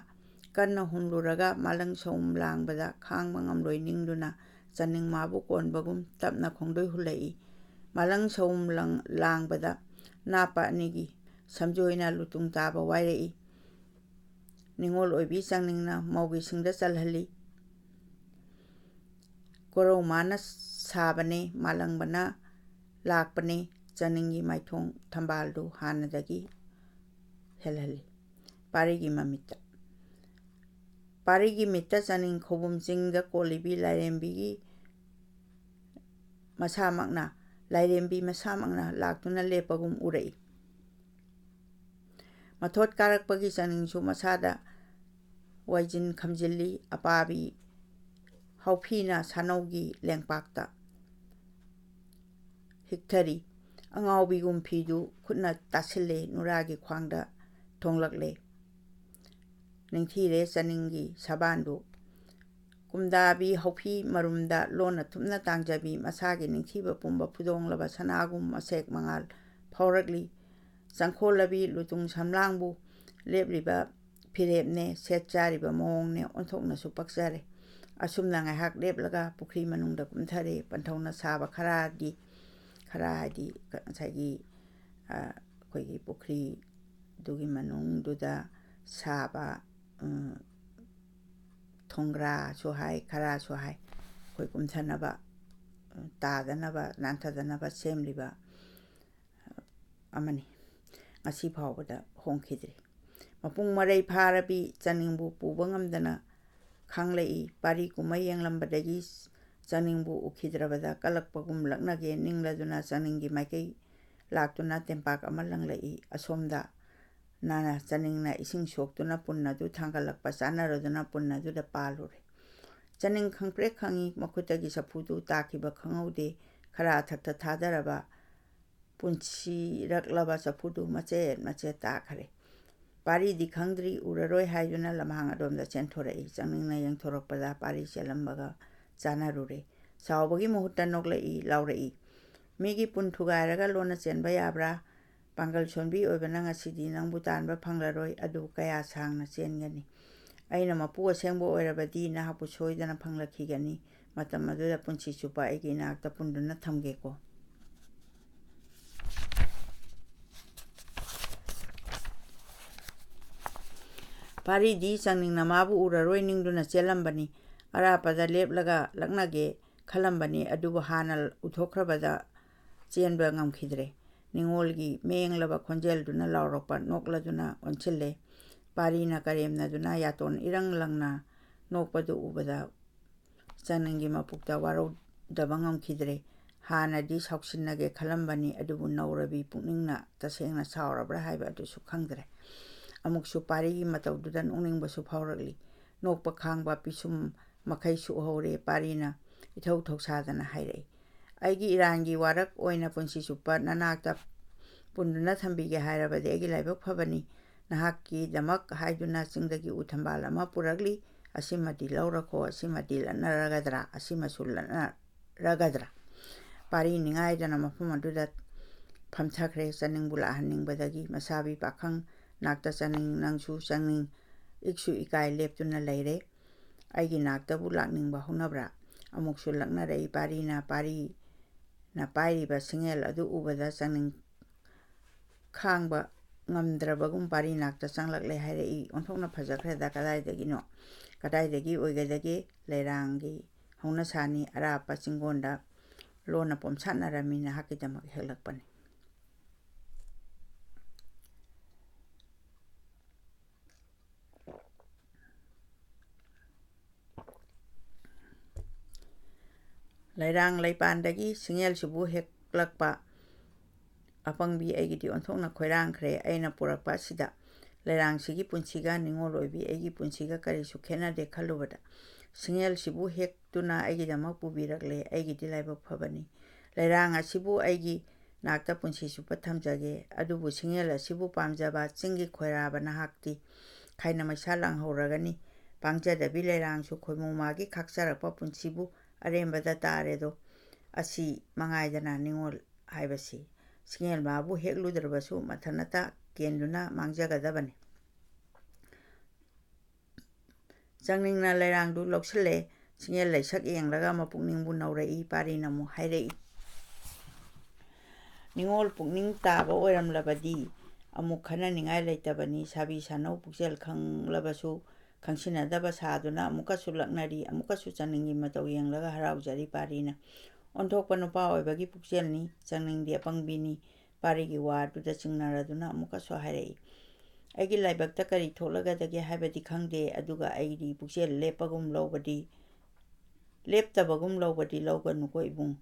ꯀꯟꯅ ꯍꯨꯝꯂꯨꯔꯒ ꯃꯥꯂꯪ ꯁꯍꯨꯝ ꯂꯥꯡꯕꯗ ꯈꯥꯡꯕ ꯉꯝꯂꯣꯏ ꯅꯤꯡꯗꯨꯅ ꯆꯅꯤꯡ ꯃꯥꯕꯨ ꯀꯣꯟꯕꯒꯨꯝ ꯇꯞꯅ ꯈꯣꯡꯗꯣꯏ ꯍꯨꯜꯂꯛꯏ꯫ ꯃꯥꯂꯪ ꯁꯍꯨꯝ ꯂꯪ-, ꯂꯥꯡꯕꯗ ꯅꯥꯄ ꯑꯅꯤꯒꯤ ꯁꯝꯖꯣꯏꯅ ꯂꯨꯇꯨꯡ ꯇꯥꯕ ꯋꯥꯏꯔꯛꯏ꯫ ꯅꯤꯉꯣꯜ ꯑꯣꯏꯕꯤ ꯆꯥꯡꯅꯤꯡꯅ ꯃꯧꯒꯤ ꯁꯤꯡꯗ ꯆꯜꯍꯜꯂꯤ꯫ ꯀꯣꯔꯧ ꯃꯥꯅ ꯁꯥꯕꯅꯦ, ꯃꯥꯂꯪꯕꯅ ꯂꯥꯛꯄꯅꯦ꯫ ꯆꯥꯅꯤꯡꯒꯤ ꯃꯥꯏꯊꯣꯡ ꯊꯝꯕꯥꯜꯗꯨ ꯍꯥꯟꯅꯗꯒꯤ ꯍꯦꯜꯍꯜꯂꯤ꯫ ꯄꯥꯔꯤꯒꯤ ꯃꯃꯤꯠꯇ꯫ ꯄꯥꯔꯤꯒꯤ ꯃꯤꯠꯇ ꯆꯥꯅꯤꯡ ꯈꯧꯕꯨꯝ ꯆꯤꯡꯗ ꯀꯣꯜꯂꯤꯕꯤ ꯂꯥꯏꯔꯦꯝꯕꯤꯒꯤ ꯃꯁꯥꯃꯛꯅ ꯂꯥꯏꯔꯦꯝꯕꯤ ꯃꯁꯥꯃꯛꯅ ꯂꯥꯛꯇꯨꯅ ꯂꯦꯞꯄꯒꯨꯝ ꯎꯔꯛꯏ꯫ ꯃꯊꯣꯠ ꯀꯥꯔꯛꯄꯒꯤ ꯆꯥꯅꯤꯡꯁꯨ ꯃꯁꯥꯗ ꯋꯥꯏꯖꯤꯟ ꯈꯝꯖꯤꯜꯂꯤ꯫ ꯑꯄꯥꯕꯤ ꯍꯥꯎꯐꯤꯅ ꯁꯥꯅꯧꯒꯤ ꯂꯦꯡꯄꯥꯛꯇ ꯍꯤꯛꯊꯔꯤ꯫ ꯑꯉꯥꯎꯕꯤꯒꯨꯝ ꯐꯤꯗꯨ ꯈꯨꯠꯅ ꯇꯥꯁꯤꯜꯂꯦ, ꯅꯨꯔꯥꯒꯤ ꯈ꯭ꯋꯥꯡꯗ ꯊꯣꯡꯂꯛꯂꯦ꯫ ꯅꯤꯡꯊꯤꯔꯦ ꯆꯥꯅꯤꯡꯒꯤ ꯁꯕꯥꯟꯗꯨ꯫ ꯀꯨꯝꯗꯥꯕꯤ ꯍꯥꯎꯐꯤ ꯃꯔꯨꯝꯗ ꯂꯣꯟꯅ ꯊꯨꯞꯅ ꯇꯥꯡꯖꯕꯤ, ꯃꯁꯥꯒꯤ ꯅꯤꯡꯊꯤꯕ ꯄꯨꯝꯕ ꯐꯨꯗꯣꯡꯂꯕ ꯁꯅꯥꯒꯨꯝ ꯃꯁꯦꯛ ꯃꯉꯥꯜ ꯐꯥꯎꯔꯛꯂꯤ꯫ ꯆꯪꯈꯣꯜꯂꯕꯤ ꯂꯨꯇꯨꯡ ꯁꯝꯂꯥꯡꯕꯨ ꯂꯦꯞꯂꯤꯕ ꯐꯤꯔꯦꯞꯅꯦ, ꯁꯦꯠ ꯆꯥꯔꯤꯕ ꯃꯑꯣꯡꯅꯦ ꯑꯣꯟꯊꯣꯛꯅꯁꯨ ꯄꯛꯆꯔꯦ꯫ ꯑꯁꯨꯝꯅ ꯉꯥꯏꯍꯥꯛ ꯂꯦꯞꯂꯒ ꯄꯨꯈ꯭ꯔꯤ ꯃꯅꯨꯡꯗ ꯀꯨꯝꯊꯔꯦ꯫ ꯄꯟꯊꯧꯅ ꯁꯥꯕ ꯈꯔꯥꯒꯤ, ꯈꯔꯥ ꯍꯥꯏꯗꯤ ꯉꯁꯥꯏꯒꯤ, ꯑ, ꯑꯩꯈꯣꯏꯒꯤ ꯄꯨꯈ꯭ꯔꯤꯗꯨꯒꯤ ꯃꯅꯨꯡꯗꯨꯗ ꯁꯥꯕ, ꯎꯝ, ꯊꯣꯡꯒ꯭ꯔꯥꯁꯨ ꯍꯥꯏ, ꯈꯔꯥꯁꯨ ꯍꯥꯏ, ꯑꯩꯈꯣꯏ ꯀꯨꯝꯊꯅꯕ, ꯎꯝ, ꯇꯥꯗꯅꯕ, ꯅꯥꯟꯊꯗꯅꯕ ꯁꯦꯝꯂꯤꯕ ꯑꯃꯅꯤ꯫ ꯉꯁꯤ ꯐꯥꯎꯕꯗ ꯍꯣꯡꯈꯤꯗ꯭ꯔꯤ꯫ ꯃꯄꯨꯡ ꯃꯔꯩ ꯐꯥꯔꯕꯤ ꯆꯥꯅꯤꯡꯕꯨ ꯄꯨꯕ ꯉꯝꯗꯅ ꯈꯥꯡꯂꯛꯏ꯫ ꯄꯥꯔꯤ ꯀꯨꯝꯍꯩ ꯌꯦꯡꯂꯝꯕꯗꯒꯤ ꯆꯥꯅꯤꯡꯕꯨ ꯎꯈꯤꯗ꯭ꯔꯕꯗ ꯀꯜꯂꯛꯄꯒꯨꯝ ꯂꯛꯅꯒꯦ ꯅꯤꯡꯂꯗꯨꯅ ꯆꯥꯅꯤꯡꯒꯤ ꯃꯥꯏꯀꯩ ꯂꯥꯛꯇꯨꯅ ꯇꯦꯝꯄꯥꯛ ꯑꯃ ꯂꯪꯂꯛꯏ꯫ ꯑꯁꯣꯝꯗ ꯅꯥꯅ ꯆꯥꯅꯤꯡꯅ ꯏꯁꯤꯡ ꯁꯣꯛꯇꯨꯅ ꯄꯨꯟ ꯑꯗꯨ ꯊꯥꯡꯒꯠꯂꯛꯄ ꯆꯥꯅꯔꯗꯨꯅ ꯄꯨꯟ ꯑꯗꯨꯗ ꯄꯥꯜꯂꯨꯔꯦ꯫ ꯆꯥꯅꯤꯡ ꯈꯪꯄ꯭ꯔꯦꯛ ꯈꯪꯏ, ꯃꯈꯨꯠꯇꯒꯤ ꯆꯐꯨꯗꯨ ꯇꯥꯈꯤꯕ ꯈꯪꯍꯧꯗꯦ꯫ ꯈꯔ ꯑꯊꯛꯇ ꯊꯥꯗꯔꯕ ꯄꯨꯟꯁꯤꯔꯛꯂꯕ ꯆꯐꯨꯗꯨ ꯃꯆꯦꯠ ꯃꯆꯦꯠ ꯇꯥꯈꯔꯦ꯫ ꯄꯥꯔꯤꯗꯤ ꯈꯪꯗ꯭ꯔꯤ, ꯎꯔꯔꯣꯏ ꯍꯥꯏꯗꯨꯅ ꯂꯝꯍꯥꯡ ꯑꯗꯣꯝꯗ ꯆꯦꯟꯊꯣꯔꯛꯏ꯫ ꯆꯥꯅꯤꯡꯅ ꯌꯦꯡꯊꯣꯔꯛꯄꯗ ꯄꯥꯔꯤ ꯆꯦꯜꯂꯝꯕꯒ ꯆꯥꯅꯔꯨꯔꯦ꯫ ꯁꯥꯎꯕꯒꯤ ꯃꯍꯨꯠꯇ ꯅꯣꯛꯂꯛꯏ, ꯂꯥꯎꯔꯛꯏ, "ꯃꯤꯒꯤ ꯄꯨꯟ ꯊꯨꯒꯥꯏꯔꯒ ꯂꯣꯟꯅ ꯆꯦꯟꯕ ꯌꯥꯕ꯭ꯔꯥ? ꯄꯥꯡꯒꯜ ꯁꯣꯟꯕꯤ ꯑꯣꯏꯕꯅ ꯉꯁꯤꯗꯤ ꯅꯪꯕꯨ ꯇꯥꯟꯕ ꯐꯪꯂꯔꯣꯏ, ꯑꯗꯨ ꯀꯌꯥ ꯁꯥꯡꯅ ꯆꯦꯟꯒꯅꯤ? ꯑꯩꯅ ꯃꯄꯨ ꯑꯁꯦꯡꯕ ꯑꯣꯏꯔꯕꯗꯤ ꯅꯍꯥꯛꯄꯨ ꯁꯣꯏꯗꯅ ꯐꯪꯂꯛꯈꯤꯒꯅꯤ꯫ ꯃꯇꯝ ꯑꯗꯨꯗ ꯄꯨꯟꯁꯤ ꯆꯨꯞꯄ ꯑꯩꯒꯤ ꯏꯅꯥꯛꯇ ꯄꯨꯟꯗꯨꯅ ꯊꯝꯒꯦꯀꯣ"꯫ ꯄꯥꯔꯤꯗꯤ ꯆꯥꯅꯤꯡꯅ ꯃꯥꯕꯨ ꯎꯔꯔꯣꯏ ꯅꯤꯡꯗꯨꯅ ꯆꯦꯜꯂꯝꯕꯅꯤ꯫ ꯑꯔꯥꯞꯄꯗ ꯂꯦꯞꯂꯒ ꯂꯛꯅꯒꯦ ꯈꯜꯂꯝꯕꯅꯤ, ꯑꯗꯨꯕꯨ ꯍꯥꯟꯅ ꯎꯊꯣꯛꯈ꯭ꯔꯕꯗ ꯆꯦꯟꯕ ꯉꯝꯈꯤꯗ꯭ꯔꯦ꯫ ꯅꯤꯉꯣꯜꯒꯤ ꯃꯦꯡꯂꯕ ꯈꯣꯟꯖꯦꯜꯗꯨꯅ ꯂꯥꯎꯔꯛꯄ ꯅꯣꯛꯂꯗꯨꯅ ꯑꯣꯟꯁꯤꯜꯂꯦ꯫ ꯄꯥꯔꯤꯅ ꯀꯔꯦꯝꯅꯗꯨꯅ ꯌꯥꯇꯣꯟ ꯏꯔꯪ ꯂꯪꯅ ꯅꯣꯛꯄꯗꯨ ꯎꯕꯗ ꯆꯥꯅꯤꯡꯒꯤ ꯃꯄꯨꯛꯇ ꯋꯥꯔꯧꯗꯕ ꯉꯝꯈꯤꯗ꯭ꯔꯦ꯫ ꯍꯥꯟꯅꯗꯤ ꯁꯥꯎꯁꯤꯟꯅꯒꯦ ꯈꯜꯂꯝꯕꯅꯤ, ꯑꯗꯨꯕꯨ ꯅꯧꯔꯕꯤ ꯄꯨꯛꯅꯤꯡꯅ ꯇꯁꯦꯡꯅ ꯁꯥꯎꯔꯕ꯭ꯔꯥ ꯍꯥꯏꯕ ꯑꯗꯨꯁꯨ ꯈꯪꯗ꯭ꯔꯦ꯫ ꯑꯃꯨꯛꯁꯨ ꯄꯥꯔꯤꯒꯤ ꯃꯇꯧꯗꯨꯗ ꯅꯣꯛꯅꯤꯡꯕꯁꯨ ꯐꯥꯎꯔꯛꯂꯤ꯫ ꯅꯣꯛꯄ ꯈꯥꯡꯕ ꯄꯤꯁꯨꯝ ꯃꯈꯩꯁꯨ ꯎꯍꯧꯔꯦ꯫ ꯄꯥꯔꯤꯅ ꯏꯊꯧ ꯊꯧꯁꯥꯗꯅ ꯍꯥꯏꯔꯛꯏ, "ꯑꯩꯒꯤ ꯏꯔꯥꯟꯒꯤ ꯋꯥꯔꯛ ꯑꯣꯏꯅ ꯄꯨꯟꯁꯤ ꯆꯨꯞꯄ ꯅꯅꯥꯛꯇ ꯄꯨꯟꯗꯨꯅ ꯊꯝꯕꯤꯒꯦ ꯍꯥꯏꯔꯕꯗꯤ ꯑꯩꯒꯤ ꯂꯥꯏꯕꯛ ꯐꯕꯅꯤ꯫ ꯅꯍꯥꯛꯀꯤꯗꯃꯛ ꯍꯥꯏꯗꯨꯅ ꯆꯤꯡꯗꯒꯤ ꯎ ꯊꯝꯕꯥꯜ ꯑꯃ ꯄꯨꯔꯛꯂꯤ꯫ ꯑꯁꯤꯃꯗꯤ ꯂꯧꯔꯈꯣ, ꯑꯁꯤꯃꯗꯤ ꯂꯠꯅꯔꯒꯗ꯭ꯔꯥ, ꯑꯁꯤꯃꯁꯨ ꯂꯠꯅꯔꯒꯗ꯭ꯔꯥ?" ꯄꯥꯔꯤ ꯅꯤꯡꯉꯥꯏꯗꯅ ꯃꯐꯝ ꯑꯗꯨꯗ ꯐꯝꯊꯈ꯭ꯔꯦ꯫ ꯆꯥꯅꯤꯡꯕꯨ ꯂꯥꯛꯍꯟꯅꯤꯡꯕꯗꯒꯤ ꯃꯁꯥꯕꯤ ꯄꯥꯈꯪ ꯅꯥꯛꯇ ꯆꯥꯅꯤꯡ, ꯅꯪꯁꯨ ꯆꯥꯅꯤꯡ, ꯏꯛꯁꯨ ꯏꯀꯥꯏ ꯂꯦꯞꯇꯨꯅ ꯂꯩꯔꯦ꯫ "ꯑꯩꯒꯤ ꯅꯥꯛꯇꯕꯨ ꯂꯥꯛꯅꯤꯡꯕ ꯍꯧꯅꯕ꯭ꯔꯥ?" ꯑꯃꯨꯛꯁꯨ ꯂꯛꯅꯔꯛꯏ ꯄꯥꯔꯤꯅ꯫ ꯄꯥꯔꯤꯅ ꯄꯥꯏꯔꯤꯕ ꯁꯤꯡꯉꯦꯜ ꯑꯗꯨ ꯎꯕꯗ ꯆꯥꯅꯤꯡ ꯈꯥꯡꯕ ꯉꯝꯗ꯭ꯔꯕꯒꯨꯝ ꯄꯥꯔꯤ ꯅꯥꯛꯇ ꯆꯪꯂꯛꯂꯦ ꯍꯥꯏꯔꯛꯏ꯫ "ꯑꯣꯟꯊꯣꯛꯅ ꯐꯖꯈ꯭ꯔꯦꯗ, ꯀꯗꯥꯏꯗꯒꯤꯅꯣ? ꯀꯗꯥꯏꯗꯒꯤ ꯑꯣꯏꯒꯗꯒꯦ? ꯂꯩꯔꯥꯡꯒꯤ ꯍꯧꯅꯁꯥꯅꯤ, ꯑꯔꯥꯞꯄ ꯆꯤꯡꯒꯣꯟꯗ ꯂꯣꯟꯅ ꯄꯣꯝꯁꯥꯠꯅꯔꯝꯃꯤ, ꯅꯍꯥꯛꯀꯤꯗꯃꯛ ꯍꯦꯛꯂꯛꯄꯅꯤ꯫" ꯂꯩꯔꯥꯡ ꯂꯩꯄꯥꯟꯗꯒꯤ ꯁꯤꯡꯉꯦꯜꯁꯤꯕꯨ ꯍꯦꯛꯂꯛꯄ ꯑꯄꯪꯕꯤ ꯑꯩꯒꯤꯗꯤ ꯑꯣꯟꯊꯣꯛꯅ ꯈꯣꯏꯔꯥꯡꯈ꯭ꯔꯦ꯫ ꯑꯩꯅ ꯄꯨꯔꯛꯄ ꯑꯁꯤꯗ ꯂꯩꯔꯥꯡꯁꯤꯒꯤ ꯄꯨꯟꯁꯤꯒ ꯅꯤꯡꯉꯣꯜ ꯑꯣꯏꯕꯤ ꯑꯩꯒꯤ ꯄꯨꯟꯁꯤꯒ ꯀꯔꯤꯁꯨ ꯈꯦꯠꯅꯗꯦ ꯈꯜꯂꯨꯕꯗ꯫ ꯁꯤꯡꯉꯦꯜꯁꯤꯕꯨ ꯍꯦꯛꯇꯨꯅ ꯑꯩꯒꯤꯗꯃꯛ ꯄꯨꯕꯤꯔꯛꯂꯦ꯫ ꯑꯩꯒꯤꯗꯤ ꯂꯥꯏꯕꯛ ꯐꯕꯅꯤ꯫ ꯂꯩꯔꯥꯡ ꯑꯁꯤꯕꯨ ꯑꯩꯒꯤ ꯅꯥꯛꯇ ꯄꯨꯟꯁꯤ ꯆꯨꯞꯄ ꯊꯝꯖꯒꯦ꯫ ꯑꯗꯨꯕꯨ ꯁꯤꯡꯉꯦꯜ ꯑꯁꯤꯕꯨ ꯄꯥꯝꯖꯕ ꯆꯤꯡꯒꯤ ꯈꯣꯏꯔꯥꯕ ꯅꯍꯥꯛꯇꯤ ꯈꯥꯏꯅ ꯃꯩꯁꯥ ꯂꯥꯡꯍꯧꯔꯒꯅꯤ꯫ ꯄꯥꯡꯖꯗꯕꯤ ꯂꯩꯔꯥꯡꯁꯨ ꯈꯣꯏꯃꯨ ꯃꯥꯒꯤ ꯈꯥꯛꯆꯔꯛꯄ ꯄꯨꯟꯁꯤꯕꯨ ꯑꯔꯦꯝꯕꯗ ꯇꯥꯔꯦꯗꯣ꯫ ꯑꯁꯤ ꯃꯉꯥꯏꯗꯅ ꯅꯤꯡꯉꯣꯜ ꯍꯥꯏꯕꯁꯤ꯫ ꯁꯤꯡꯉꯦꯜ ꯃꯥꯕꯨ ꯍꯦꯛꯂꯨꯗ꯭ꯔꯕꯁꯨ ꯃꯊꯟꯇ ꯀꯦꯟꯗꯨꯅ ꯃꯥꯡꯖꯒꯗꯕꯅꯤ꯫ ꯆꯥꯡꯅꯤꯡꯅ ꯂꯩꯔꯥꯡꯗꯨ ꯂꯧꯁꯤꯜꯂꯦ꯫ ꯁꯤꯡꯉꯦꯜ ꯂꯩꯁꯛ ꯌꯦꯡꯂꯒ ꯃꯄꯨꯛꯅꯤꯡꯕꯨ ꯅꯧꯔꯛꯏ꯫ ꯄꯥꯔꯤꯅ ꯑꯃꯨꯛ ꯍꯥꯏꯔꯛꯏ, "ꯅꯤꯡꯉꯣꯜ ꯄꯨꯛꯅꯤꯡ ꯇꯥꯕ ꯑꯣꯏꯔꯝꯂꯕꯗꯤ ꯑꯃꯨꯛ ꯈꯟꯅꯅꯤꯡꯉꯥꯏ ꯂꯩꯇꯕꯅꯤ꯫ ꯁꯥꯕꯤ ꯁꯥꯅꯧ ꯄꯨꯛꯆꯦꯜ ꯈꯪꯂꯕꯁꯨ ꯈꯪꯁꯤꯟꯅꯗꯕ ꯁꯥꯗꯨꯅ ꯑꯃꯨꯛꯀꯁꯨ ꯂꯛꯅꯔꯤ, ꯑꯃꯨꯛꯀꯁꯨ ꯆꯥꯡꯅꯤꯡꯒꯤ ꯃꯇꯧ ꯌꯦꯡꯂꯒ ꯍꯔꯥꯎꯖꯔꯤ ꯄꯥꯔꯤꯅ꯫ ꯑꯣꯟꯊꯣꯛꯄ ꯅꯨꯄꯥ ꯑꯣꯏꯕꯒꯤ ꯄꯨꯛꯆꯦꯜꯅꯤ, ꯆꯥꯡꯅꯤꯡꯗꯤ ꯑꯄꯪꯕꯤꯅꯤ꯫" ꯄꯥꯔꯤꯒꯤ ꯋꯥꯗꯨꯗ ꯆꯤꯡꯅꯔꯗꯨꯅ ꯑꯃꯨꯛꯀꯁꯨ ꯍꯥꯏꯔꯛꯏ, "ꯑꯩꯒꯤ ꯂꯥꯏꯕꯛꯇ ꯀꯔꯤ ꯊꯣꯛꯂꯒꯗꯒꯦ ꯍꯥꯏꯕꯗꯤ ꯈꯪꯗꯦ, ꯑꯗꯨꯒ ꯑꯩꯗꯤ ꯄꯨꯛꯆꯦꯜ ꯂꯦꯞꯄꯒꯨꯝ ꯂꯧꯕꯗꯤ, ꯂꯦꯞꯇꯕꯒꯨꯝ ꯂꯧꯕꯗꯤ ꯂꯧꯒꯅꯨꯀꯣ ꯏꯕꯨꯡ꯫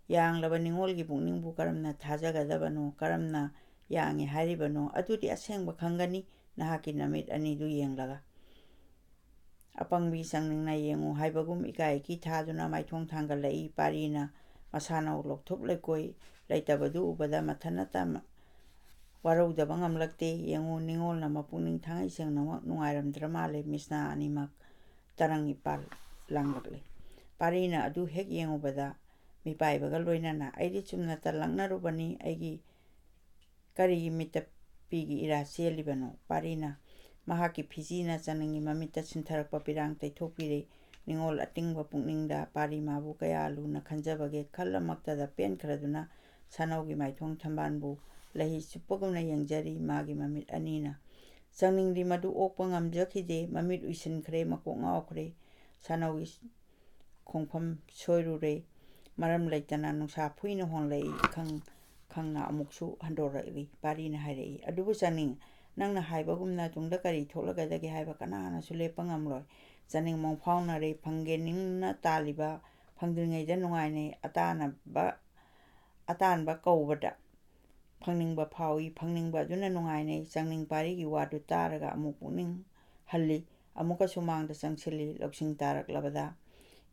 ꯌꯥꯡꯂꯕ ꯅꯤꯡꯉꯣꯜꯒꯤ ꯄꯨꯛꯅꯤꯡꯕꯨ ꯀꯔꯝꯅ ꯊꯥꯖꯒꯗꯕꯅꯣ, ꯀꯔꯝꯅ ꯌꯥꯡꯉꯤ ꯍꯥꯏꯔꯤꯕꯅꯣ, ꯑꯗꯨꯗꯤ ꯑꯁꯦꯡꯕ ꯈꯪꯒꯅꯤ ꯅꯍꯥꯛꯀꯤ ꯅꯃꯤꯠ ꯑꯅꯤꯗꯨ ꯌꯦꯡꯂꯒ꯫ ꯑꯄꯪꯕꯤ ꯆꯥꯡꯅꯤꯡꯅ ꯌꯦꯡꯉꯨ ꯍꯥꯏꯕꯒꯨꯝ ꯏꯀꯥꯏ ꯏꯀꯤ ꯊꯥꯗꯨꯅ ꯃꯥꯏꯊꯣꯡ ꯊꯥꯡꯒꯠꯂꯛꯏ꯫ ꯄꯥꯔꯤꯅ ꯃꯁꯥꯅꯧ ꯂꯧꯊꯣꯛ ꯂꯩꯀꯣꯏ ꯂꯩꯇꯕꯗꯨ ꯎꯕꯗ ꯃꯊꯟꯇ ꯋꯥꯔꯧꯗꯕ ꯉꯝꯂꯛꯇꯦ꯫ ꯌꯦꯡꯉꯨ, ꯅꯤꯡꯉꯣꯜꯅ ꯃꯄꯨꯛꯅꯤꯡ ꯊꯥꯡꯉꯩ ꯁꯦꯡꯅꯃꯛ ꯅꯨꯡꯉꯥꯏꯔꯝꯗ꯭ꯔ ꯃꯥꯜꯂꯦ꯫ ꯃꯤꯠꯁꯅꯥ ꯑꯅꯤꯃꯛ ꯇꯔꯪ ꯏꯄꯥꯜ ꯂꯥꯡꯂꯛꯂꯦ꯫ ꯄꯥꯔꯤꯅ ꯑꯗꯨ ꯍꯦꯛ ꯌꯦꯡꯉꯨꯕꯗ ꯃꯤꯄꯥꯏꯕꯒ ꯂꯣꯏꯅꯅ, "ꯑꯩꯗꯤ ꯆꯨꯝꯅꯇ ꯂꯛꯅꯔꯨꯕꯅꯤ, ꯑꯩꯒꯤ ꯀꯔꯤꯒꯤ ꯃꯤꯠꯇ ꯄꯤꯒꯤ ꯏꯔꯥ ꯆꯦꯜꯂꯤꯕꯅꯣ?" ꯄꯥꯔꯤꯅ ꯃꯍꯥꯛꯀꯤ ꯐꯤꯖꯤꯅ ꯆꯥꯡꯅꯤꯡꯒꯤ ꯃꯃꯤꯠꯇ ꯁꯤꯟꯊꯔꯛꯄ ꯄꯤꯔꯥꯡ ꯇꯩꯊꯣꯛꯄꯤꯔꯦ꯫ ꯅꯤꯡꯉꯣꯜ ꯑꯇꯤꯡꯕ ꯄꯨꯛꯅꯤꯡꯗ ꯄꯥꯔꯤ ꯃꯥꯕꯨ ꯀꯌꯥ ꯂꯨꯅ ꯈꯟꯖꯕꯒꯦ ꯈꯜꯂꯃꯛꯇꯗ ꯄꯦꯟꯈ꯭ꯔꯗꯨꯅ ꯁꯥꯅꯧꯒꯤ ꯃꯥꯏꯊꯣꯡ ꯊꯝꯕꯥꯜꯕꯨ ꯂꯩꯍꯤ ꯆꯨꯞꯄꯒꯨꯝꯅ ꯌꯦꯡꯖꯔꯤ꯫ ꯃꯥꯒꯤ ꯃꯃꯤꯠ ꯑꯅꯤꯅ ꯆꯥꯡꯅꯤꯡꯗꯤ ꯃꯗꯨ ꯑꯣꯛꯄ ꯉꯝꯖꯈꯤꯗꯦ꯫ ꯃꯃꯤꯠ ꯎꯏꯁꯤꯟꯈ꯭ꯔꯦ, ꯃꯀꯣꯛ ꯉꯥꯎꯈ꯭ꯔꯦ꯫ ꯁꯥꯅꯧꯒꯤ ꯈꯣꯡꯐꯝ ꯁꯣꯏꯔꯨꯔꯦ꯫ ꯃꯔꯝ ꯂꯩꯇꯅ ꯅꯨꯡꯁꯥ ꯐꯨꯏꯅ ꯍꯣꯡꯂꯛꯏ꯫ ꯈꯪ ꯈꯪꯅ ꯑꯃꯨꯛꯁꯨ ꯍꯟꯗꯣꯔꯛꯂꯤ꯫ ꯄꯥꯔꯤꯅ ꯍꯥꯏꯔꯛꯏ, "ꯑꯗꯨꯕꯨ ꯆꯥꯡꯅꯤꯡ, ꯅꯪꯅ ꯍꯥꯏꯕꯒꯨꯝꯅ ꯇꯨꯡꯗ ꯀꯔꯤ ꯊꯣꯛꯂꯒꯗꯒꯦ ꯍꯥꯏꯕ ꯀꯅꯥꯅꯁꯨ ꯂꯦꯞꯄ ꯉꯝꯂꯣꯏ꯫ ꯆꯥꯡꯅꯤꯡ ꯃꯣꯡ ꯐꯥꯎꯅꯔꯦ꯫ ꯐꯪꯒꯦ ꯅꯤꯡꯅ ꯇꯥꯜꯂꯤꯕ ꯐꯪꯗ꯭ꯔꯤꯉꯩꯗ ꯅꯨꯡꯉꯥꯏꯅꯩ꯫ ꯑꯇꯥꯅꯕ, ꯑꯇꯥꯟꯕ ꯀꯧꯕꯗ ꯐꯪꯅꯤꯡꯕ ꯐꯥꯎꯏ꯫ ꯐꯪꯅꯤꯡꯕ ꯑꯗꯨꯅ ꯅꯨꯡꯉꯥꯏꯅꯩ꯫" ꯆꯥꯡꯅꯤꯡ ꯄꯥꯔꯤꯒꯤ ꯋꯥꯗꯨ ꯇꯥꯔꯒ ꯑꯃꯨꯛ ꯄꯨꯛꯅꯤꯡ ꯍꯜꯂꯤ꯫ ꯑꯃꯨꯛꯀꯁꯨ ꯃꯥꯡꯗ ꯆꯪꯁꯤꯜꯂꯤ꯫ ꯂꯧꯁꯤꯡ ꯇꯥꯔꯛꯂꯕꯗ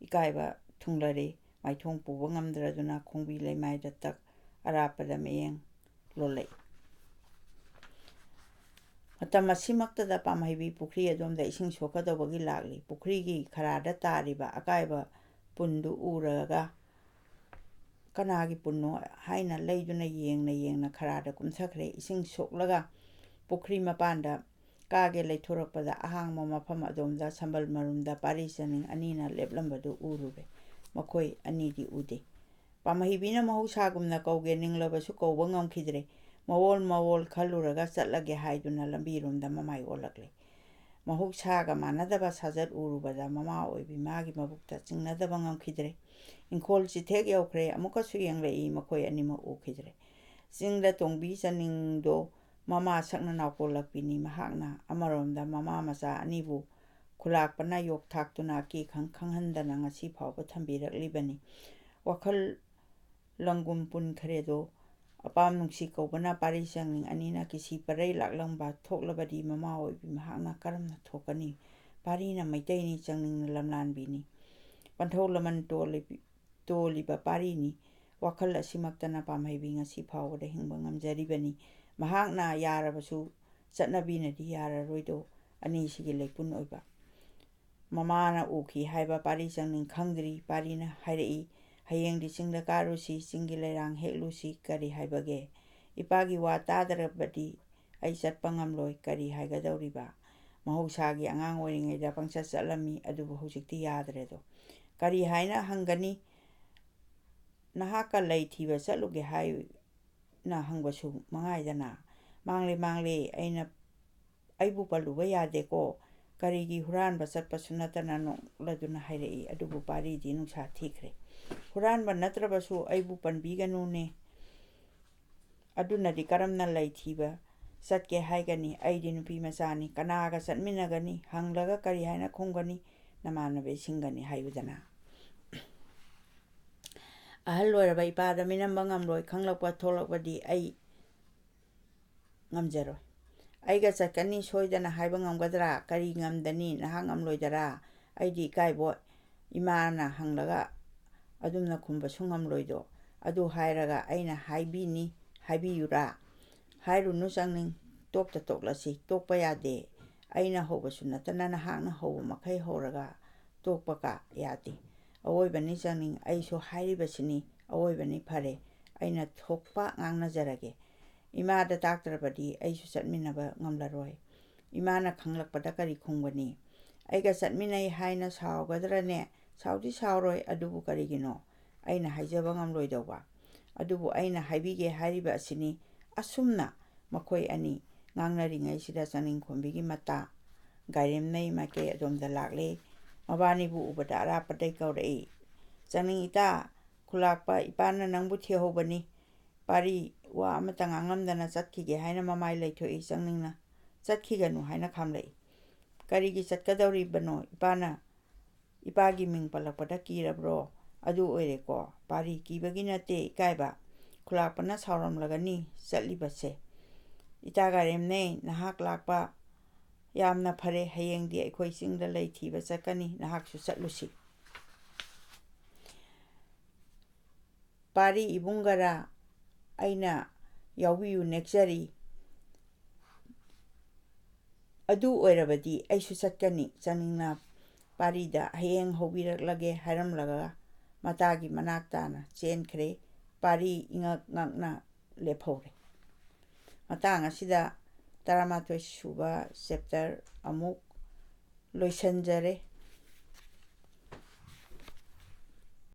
ꯏꯀꯥꯏꯕ ꯊꯨꯡꯂꯔꯦ꯫ ꯃꯥꯏꯊꯣꯡ ꯄꯨꯕ ꯉꯝꯗ꯭ꯔꯗꯨꯅ ꯈꯣꯡꯕꯤ ꯂꯩꯃꯥꯏꯗ ꯇꯛ ꯑꯔꯥꯞꯄꯗ ꯃꯤꯠꯌꯦꯡ ꯂꯣꯜꯂꯛꯏ꯫ ꯃꯇꯝ ꯑꯁꯤꯃꯛꯇꯗ ꯄꯥꯝꯍꯩꯕꯤ ꯄꯨꯈ꯭ꯔꯤ ꯑꯗꯣꯝꯗ ꯏꯁꯤꯡ ꯁꯣꯛꯀꯗꯧꯕꯒꯤ ꯂꯥꯛꯂꯤ꯫ ꯄꯨꯈ꯭ꯔꯤꯒꯤ ꯈꯔꯥꯗ ꯇꯥꯔꯤꯕ ꯑꯀꯥꯏꯕ ꯄꯨꯟꯗꯨ ꯎꯔꯒ, "ꯀꯅꯥꯒꯤ ꯄꯨꯟꯅꯣ?" ꯍꯥꯏꯅ ꯂꯩꯗꯨꯅ ꯌꯦꯡꯅ ꯌꯦꯡꯅ ꯈꯔꯥꯗ ꯀꯨꯝꯊꯈ꯭ꯔꯦ꯫ ꯏꯁꯤꯡ ꯁꯣꯛꯂꯒ ꯄꯨꯈ꯭ꯔꯤ ꯃꯄꯥꯟꯗ ꯀꯥꯒꯦ ꯂꯩꯊꯣꯔꯛꯄꯗ ꯑꯍꯥꯡꯕ ꯃꯐꯝ ꯑꯗꯣꯝꯗ ꯁꯝꯕꯜ ꯃꯔꯨꯝꯗ ꯄꯥꯔꯤ ꯆꯥꯡꯅꯤꯡ ꯑꯅꯤꯅ ꯂꯦꯞꯂꯝꯕꯗꯨ ꯎꯔꯨꯔꯦ꯫ ꯃꯈꯣꯏ ꯑꯅꯤꯗꯤ ꯎꯗꯦ꯫ ꯄꯥꯝꯍꯩꯕꯤꯅ ꯃꯍꯧꯁꯥꯒꯨꯝꯅ ꯀꯧꯒꯦ ꯅꯤꯡꯂꯕꯁꯨ ꯀꯧꯕ ꯉꯝꯈꯤꯗ꯭ꯔꯦ꯫ ꯃꯋꯣꯜ ꯃꯋꯣꯜ ꯈꯜꯂꯨꯔꯒ ꯆꯠꯂꯒꯦ ꯍꯥꯏꯗꯨꯅ ꯂꯝꯕꯤꯔꯣꯝꯗ ꯃꯃꯥꯏ ꯑꯣꯜꯂꯛꯂꯦ꯫ ꯃꯍꯧꯁꯥꯒ ꯃꯥꯟꯅꯗꯕ ꯁꯥꯖꯠ ꯎꯔꯨꯕꯗ ꯃꯃꯥ ꯑꯣꯏꯕꯤ ꯃꯥꯒꯤ ꯃꯕꯨꯛꯇ ꯆꯤꯡꯅꯗꯕ ꯉꯝꯈꯤꯗ꯭ꯔꯦ꯫ ꯏꯪꯈꯣꯜ ꯆꯤꯊꯦꯛ ꯌꯧꯈ꯭ꯔꯦ꯫ ꯑꯃꯨꯛꯀꯁꯨ ꯌꯦꯡꯂꯛꯏ꯫ ꯃꯈꯣꯏ ꯑꯅꯤꯃꯛ ꯎꯈꯤꯗ꯭ꯔꯦ꯫ ꯆꯤꯡꯗ ꯇꯣꯡꯕꯤ ꯆꯥꯡꯅꯤꯡꯗꯣ ꯃꯃꯥ ꯁꯛꯅ ꯅꯥꯎꯀꯣꯜꯂꯛꯄꯤꯅꯤ꯫ ꯃꯍꯥꯛꯅ ꯑꯃꯔꯣꯝꯗ ꯃꯃꯥ ꯃꯆꯥ ꯑꯅꯤꯕꯨ ꯈꯨꯂꯥꯛꯄꯅ ꯌꯣꯛꯊꯥꯛꯇꯨꯅ ꯑꯀꯤ ꯈꯪ ꯈꯪꯍꯟꯗꯅ ꯉꯁꯤ ꯐꯥꯎꯕ ꯊꯝꯕꯤꯔꯛꯂꯤꯕꯅꯤ꯫ ꯋꯥꯈꯜ ꯂꯪꯒꯨꯝ ꯄꯨꯟꯈ꯭ꯔꯦꯗꯣ꯫ ꯑꯄꯥꯝ ꯅꯨꯡꯁꯤ ꯀꯧꯕꯅ ꯄꯥꯔꯤ ꯆꯪꯅꯤꯡ ꯑꯅꯤꯅ ꯀꯤꯁꯤ ꯄꯔꯩ ꯂꯥꯛꯂꯝꯕ ꯊꯣꯛꯂꯕꯗꯤ ꯃꯃꯥ ꯑꯣꯏꯕꯤ ꯃꯍꯥꯛꯅ ꯀꯔꯝꯅ ꯊꯣꯛꯀꯅꯤ? ꯄꯥꯔꯤꯅ ꯃꯩꯇꯩꯅꯤ, ꯆꯪꯅꯤꯡꯅ ꯂꯝꯂꯥꯟꯕꯤꯅꯤ꯫ ꯄꯟꯊꯧ ꯂꯃꯟ ꯇꯣꯜꯂꯤꯕꯤ-, ꯇꯣꯜꯂꯤꯕ ꯄꯥꯔꯤꯅꯤ꯫ ꯋꯥꯈꯜ ꯑꯁꯤꯃꯛꯇꯅ ꯄꯥꯝꯍꯩꯕꯤ ꯉꯁꯤ ꯐꯥꯎꯕꯗ ꯍꯤꯡꯕ ꯉꯝꯖꯔꯤꯕꯅꯤ꯫ ꯃꯍꯥꯛꯅ ꯌꯥꯔꯕꯁꯨ ꯆꯠꯅꯕꯤꯅꯗꯤ ꯌꯥꯔꯔꯣꯏꯗꯣ꯫ ꯑꯅꯤꯁꯤꯒꯤ ꯂꯩꯄꯨꯟ ꯑꯣꯏꯕ ꯃꯃꯥꯅ ꯎꯈꯤ ꯍꯥꯏꯕ ꯄꯥꯔꯤ ꯆꯪꯅꯤꯡ ꯈꯪꯗ꯭ꯔꯤ꯫ ꯄꯥꯔꯤꯅ ꯍꯥꯏꯔꯛꯏ, "ꯍꯌꯦꯡꯗꯤ ꯆꯤꯡꯗ ꯀꯥꯔꯨꯁꯤ, ꯆꯤꯡꯒꯤ ꯂꯩꯔꯥꯡ ꯍꯦꯛꯂꯨꯁꯤ, ꯀꯔꯤ ꯍꯥꯏꯕꯒꯦ? ꯏꯄꯥꯒꯤ ꯋꯥ ꯇꯥꯗ꯭ꯔꯕꯗꯤ ꯑꯩ ꯆꯠꯄ ꯉꯝꯂꯣꯏ, ꯀꯔꯤ ꯍꯥꯏꯒꯗꯧꯔꯤꯕ?" ꯃꯍꯧꯁꯥꯒꯤ ꯑꯉꯥꯡ ꯑꯣꯏꯔꯤꯉꯩꯗ ꯄꯪꯆꯠ ꯆꯠꯂꯝꯃꯤ, ꯑꯗꯨꯕꯨ ꯍꯧꯖꯤꯛꯇꯤ ꯌꯥꯗ꯭ꯔꯦꯗꯣ꯫ ꯀꯔꯤ ꯍꯥꯏꯅ ꯍꯪꯒꯅꯤ? ꯅꯍꯥꯛꯀ ꯂꯩ ꯊꯤꯕ ꯆꯠꯂꯨꯒꯦ ꯍꯥꯏꯅ ꯍꯪꯕꯁꯨ ꯃꯉꯥꯏꯗꯅ꯫ "ꯃꯥꯡꯂꯦ, ꯃꯥꯡꯂꯦ, ꯑꯩꯅ, ꯑꯩꯕꯨ ꯄꯜꯂꯨꯕ ꯌꯥꯗꯦꯀꯣ꯫ ꯀꯔꯤꯒꯤ ꯍꯨꯔꯥꯟꯕ ꯆꯠꯄꯁꯨ ꯅꯠꯇꯅ?" ꯅꯣꯛꯂꯗꯨꯅ ꯍꯥꯏꯔꯛꯏ꯫ ꯑꯗꯨꯕꯨ ꯄꯥꯔꯤꯗꯤ ꯅꯨꯡꯁꯥ ꯊꯤꯈ꯭ꯔꯦ꯫ "ꯍꯨꯔꯥꯟꯕ ꯅꯠꯇ꯭ꯔꯕꯁꯨ ꯑꯩꯕꯨ ꯄꯟꯕꯤꯒꯅꯨꯅꯦ꯫ ꯑꯗꯨꯅꯗꯤ ꯀꯔꯝꯅ ꯂꯩ ꯊꯤꯕ ꯆꯠꯀꯦ ꯍꯥꯏꯒꯅꯤ? ꯑꯩꯗꯤ ꯅꯨꯄꯤ ꯃꯆꯥꯅꯤ, ꯀꯅꯥꯒ ꯆꯠꯃꯤꯟꯅꯒꯅꯤ? ꯍꯪꯂꯒ ꯀꯔꯤ ꯍꯥꯏꯅ ꯈꯨꯝꯒꯅꯤ? ꯅꯃꯥꯟꯅꯕꯤꯁꯤꯡꯒꯅꯤ ꯍꯥꯏꯌꯨꯗꯅ꯫ ꯑꯍꯜ ꯑꯣꯏꯔꯕ ꯏꯄꯥꯗ ꯃꯤꯅꯝꯕ ꯉꯝꯂꯣꯏ, ꯈꯪꯂꯛꯄ ꯊꯣꯛꯂꯛꯄꯗꯤ ꯑꯩ ꯉꯝꯖꯔꯣꯏ꯫ ꯑꯩꯒ ꯆꯠꯀꯅꯤ ꯁꯣꯏꯗꯅ ꯍꯥꯏꯕ ꯉꯝꯒꯗ꯭ꯔꯥ? ꯀꯔꯤ ꯉꯝꯗꯅꯤ? ꯅꯍꯥꯛ ꯉꯝꯂꯣꯏꯗꯔꯥ?" "ꯑꯩꯗꯤ ꯏꯀꯥꯏꯕꯣꯏ, ꯏꯃꯥꯅ ꯍꯪꯂꯒ ꯑꯗꯨꯝꯅ ꯈꯨꯝꯕꯁꯨ ꯉꯝꯂꯣꯏꯗꯣ꯫ ꯑꯗꯨ ꯍꯥꯏꯔꯒ ꯑꯩꯅ ꯍꯥꯏꯕꯤꯅꯤ, ꯍꯥꯏꯕꯤꯌꯨꯔꯥ?" "ꯍꯥꯏꯔꯨꯅꯨ ꯆꯪꯅꯤꯡ, ꯇꯣꯛꯇ ꯇꯣꯛꯂꯁꯤ, ꯇꯣꯛꯄ ꯌꯥꯗꯦ꯫ ꯑꯩꯅ ꯍꯧꯕꯁꯨ ꯅꯠꯇꯅ ꯅꯍꯥꯛꯅ ꯍꯧꯕ ꯃꯈꯩ ꯍꯧꯔꯒ ꯇꯣꯛꯄ ꯀꯥ ꯌꯥꯗꯦ꯫ ꯑꯋꯣꯏꯕꯅꯤ ꯆꯪꯅꯤꯡ, ꯑꯩꯁꯨ ꯍꯥꯏꯔꯤꯕꯁꯤꯅꯤ, ꯑꯋꯣꯏꯕꯅꯤ, ꯐꯔꯦ, ꯑꯩꯅ ꯊꯣꯛꯄ ꯉꯥꯡꯅꯖꯔꯒꯦ꯫ ꯏꯃꯥꯗ ꯇꯥꯛꯇ꯭ꯔꯕꯗꯤ ꯑꯩꯁꯨ ꯆꯠꯃꯤꯟꯅꯕ ꯉꯝꯂꯔꯣꯏ꯫ ꯏꯃꯥꯅ ꯈꯪꯂꯛꯄꯗ ꯀꯔꯤ ꯈꯨꯝꯒꯅꯤ? ꯑꯩꯒ ꯆꯠꯃꯤꯟꯅꯩ ꯍꯥꯏꯅ ꯁꯥꯎꯒꯗ꯭ꯔꯅꯦ? ꯁꯥꯎꯗꯤ ꯁꯥꯎꯔꯣꯏ, ꯑꯗꯨꯕꯨ ꯀꯔꯤꯒꯤꯅꯣ ꯑꯩꯅ ꯍꯥꯏꯖꯕ ꯉꯝꯂꯣꯏꯗꯧꯕ? ꯑꯗꯨꯕꯨ ꯑꯩꯅ ꯍꯥꯏꯕꯤꯒꯦ ꯍꯥꯏꯔꯤꯕ ꯑꯁꯤꯅꯤ꯫" ꯑꯁꯨꯝꯅ ꯃꯈꯣꯏ ꯑꯅꯤ ꯉꯥꯡꯅꯔꯤꯉꯩꯁꯤꯗ ꯆꯪꯅꯤꯡꯈꯣꯝꯕꯤꯒꯤ ꯃꯇꯥ ꯒꯥꯏꯔꯦꯝꯅꯩ ꯃꯥꯏꯀꯩ ꯑꯗꯣꯝꯗ ꯂꯥꯛꯂꯦ꯫ ꯃꯕꯥꯅꯤꯕꯨ ꯎꯕꯗ ꯑꯔꯥꯞꯄꯗꯩ ꯀꯧꯔꯛꯏ, "ꯆꯪꯅꯤꯡ ꯏꯇꯥ, ꯈꯨꯂꯥꯛꯄ ꯏꯄꯥꯅ ꯅꯪꯕꯨ ꯊꯤꯍꯧꯕꯅꯤ꯫" ꯄꯥꯔꯤ ꯋꯥ ꯑꯃꯠꯇ ꯉꯥꯡꯂꯝꯗꯅ ꯆꯠꯈꯤꯒꯦ ꯍꯥꯏꯅ ꯃꯃꯥꯏ ꯂꯩꯊꯣꯛꯏ꯫ ꯆꯪꯅꯤꯡꯅ "ꯆꯠꯈꯤꯒꯅꯨ" ꯍꯥꯏꯅ ꯈꯥꯝꯂꯛꯏ꯫ "ꯀꯔꯤꯒꯤ ꯆꯠꯀꯗꯧꯔꯤꯕꯅꯣ? ꯏꯄꯥꯅ, ꯏꯄꯥꯒꯤ ꯃꯤꯡ ꯄꯜꯂꯛꯄꯗ ꯀꯤꯔꯕ꯭ꯔꯣ? ꯑꯗꯨ ꯑꯣꯏꯔꯦꯀꯣ꯫ ꯄꯥꯔꯤ ꯀꯤꯕꯒꯤ ꯅꯠꯇꯦ ꯏꯀꯥꯏꯕ, ꯈꯨꯂꯥꯛꯄꯅ ꯁꯥꯎꯔꯝꯂꯒꯅꯤ ꯆꯠꯂꯤꯕꯁꯦ꯫ ꯏꯇꯥ ꯒꯥꯏꯔꯦꯝꯅꯦ, ꯅꯍꯥꯛ ꯂꯥꯛꯄ ꯌꯥꯝꯅ ꯐꯔꯦ꯫ ꯍꯌꯦꯡꯗꯤ ꯑꯩꯈꯣꯏ ꯆꯤꯡꯗ ꯂꯩ ꯊꯤꯕ ꯆꯠꯀꯅꯤ, ꯅꯍꯥꯛꯁꯨ ꯆꯠꯂꯨꯁꯤ꯫ ꯄꯥꯔꯤ ꯏꯕꯨꯡꯒꯔꯥ, ꯑꯩꯅ ꯌꯥꯎꯕꯤꯌꯨ ꯅꯦꯛꯆꯔꯤ꯫ ꯑꯗꯨ ꯑꯣꯏꯔꯕꯗꯤ ꯑꯩꯁꯨ ꯆꯠꯀꯅꯤ꯫ ꯆꯥꯅꯤꯡꯅ ꯄꯥꯔꯤꯗ ꯍꯌꯦꯡ ꯍꯧꯕꯤꯔꯛꯂꯒꯦ ꯍꯥꯏꯔꯝꯂꯒ ꯃꯇꯥꯒꯤ ꯃꯅꯥꯛ ꯇꯥꯅ ꯆꯦꯟꯈ꯭ꯔꯦ꯫ ꯄꯥꯔꯤ ꯏꯉꯛ ꯉꯛꯅ ꯂꯦꯞꯍꯧꯔꯦ꯫ ꯃꯇꯥꯡ ꯑꯁꯤꯗ ꯇꯔꯥꯃꯥꯊꯣꯏ ꯁꯨꯕ ꯆꯦꯞꯇꯔ ꯑꯃꯨꯛ ꯂꯣꯏꯁꯤꯟꯖꯔꯦ꯫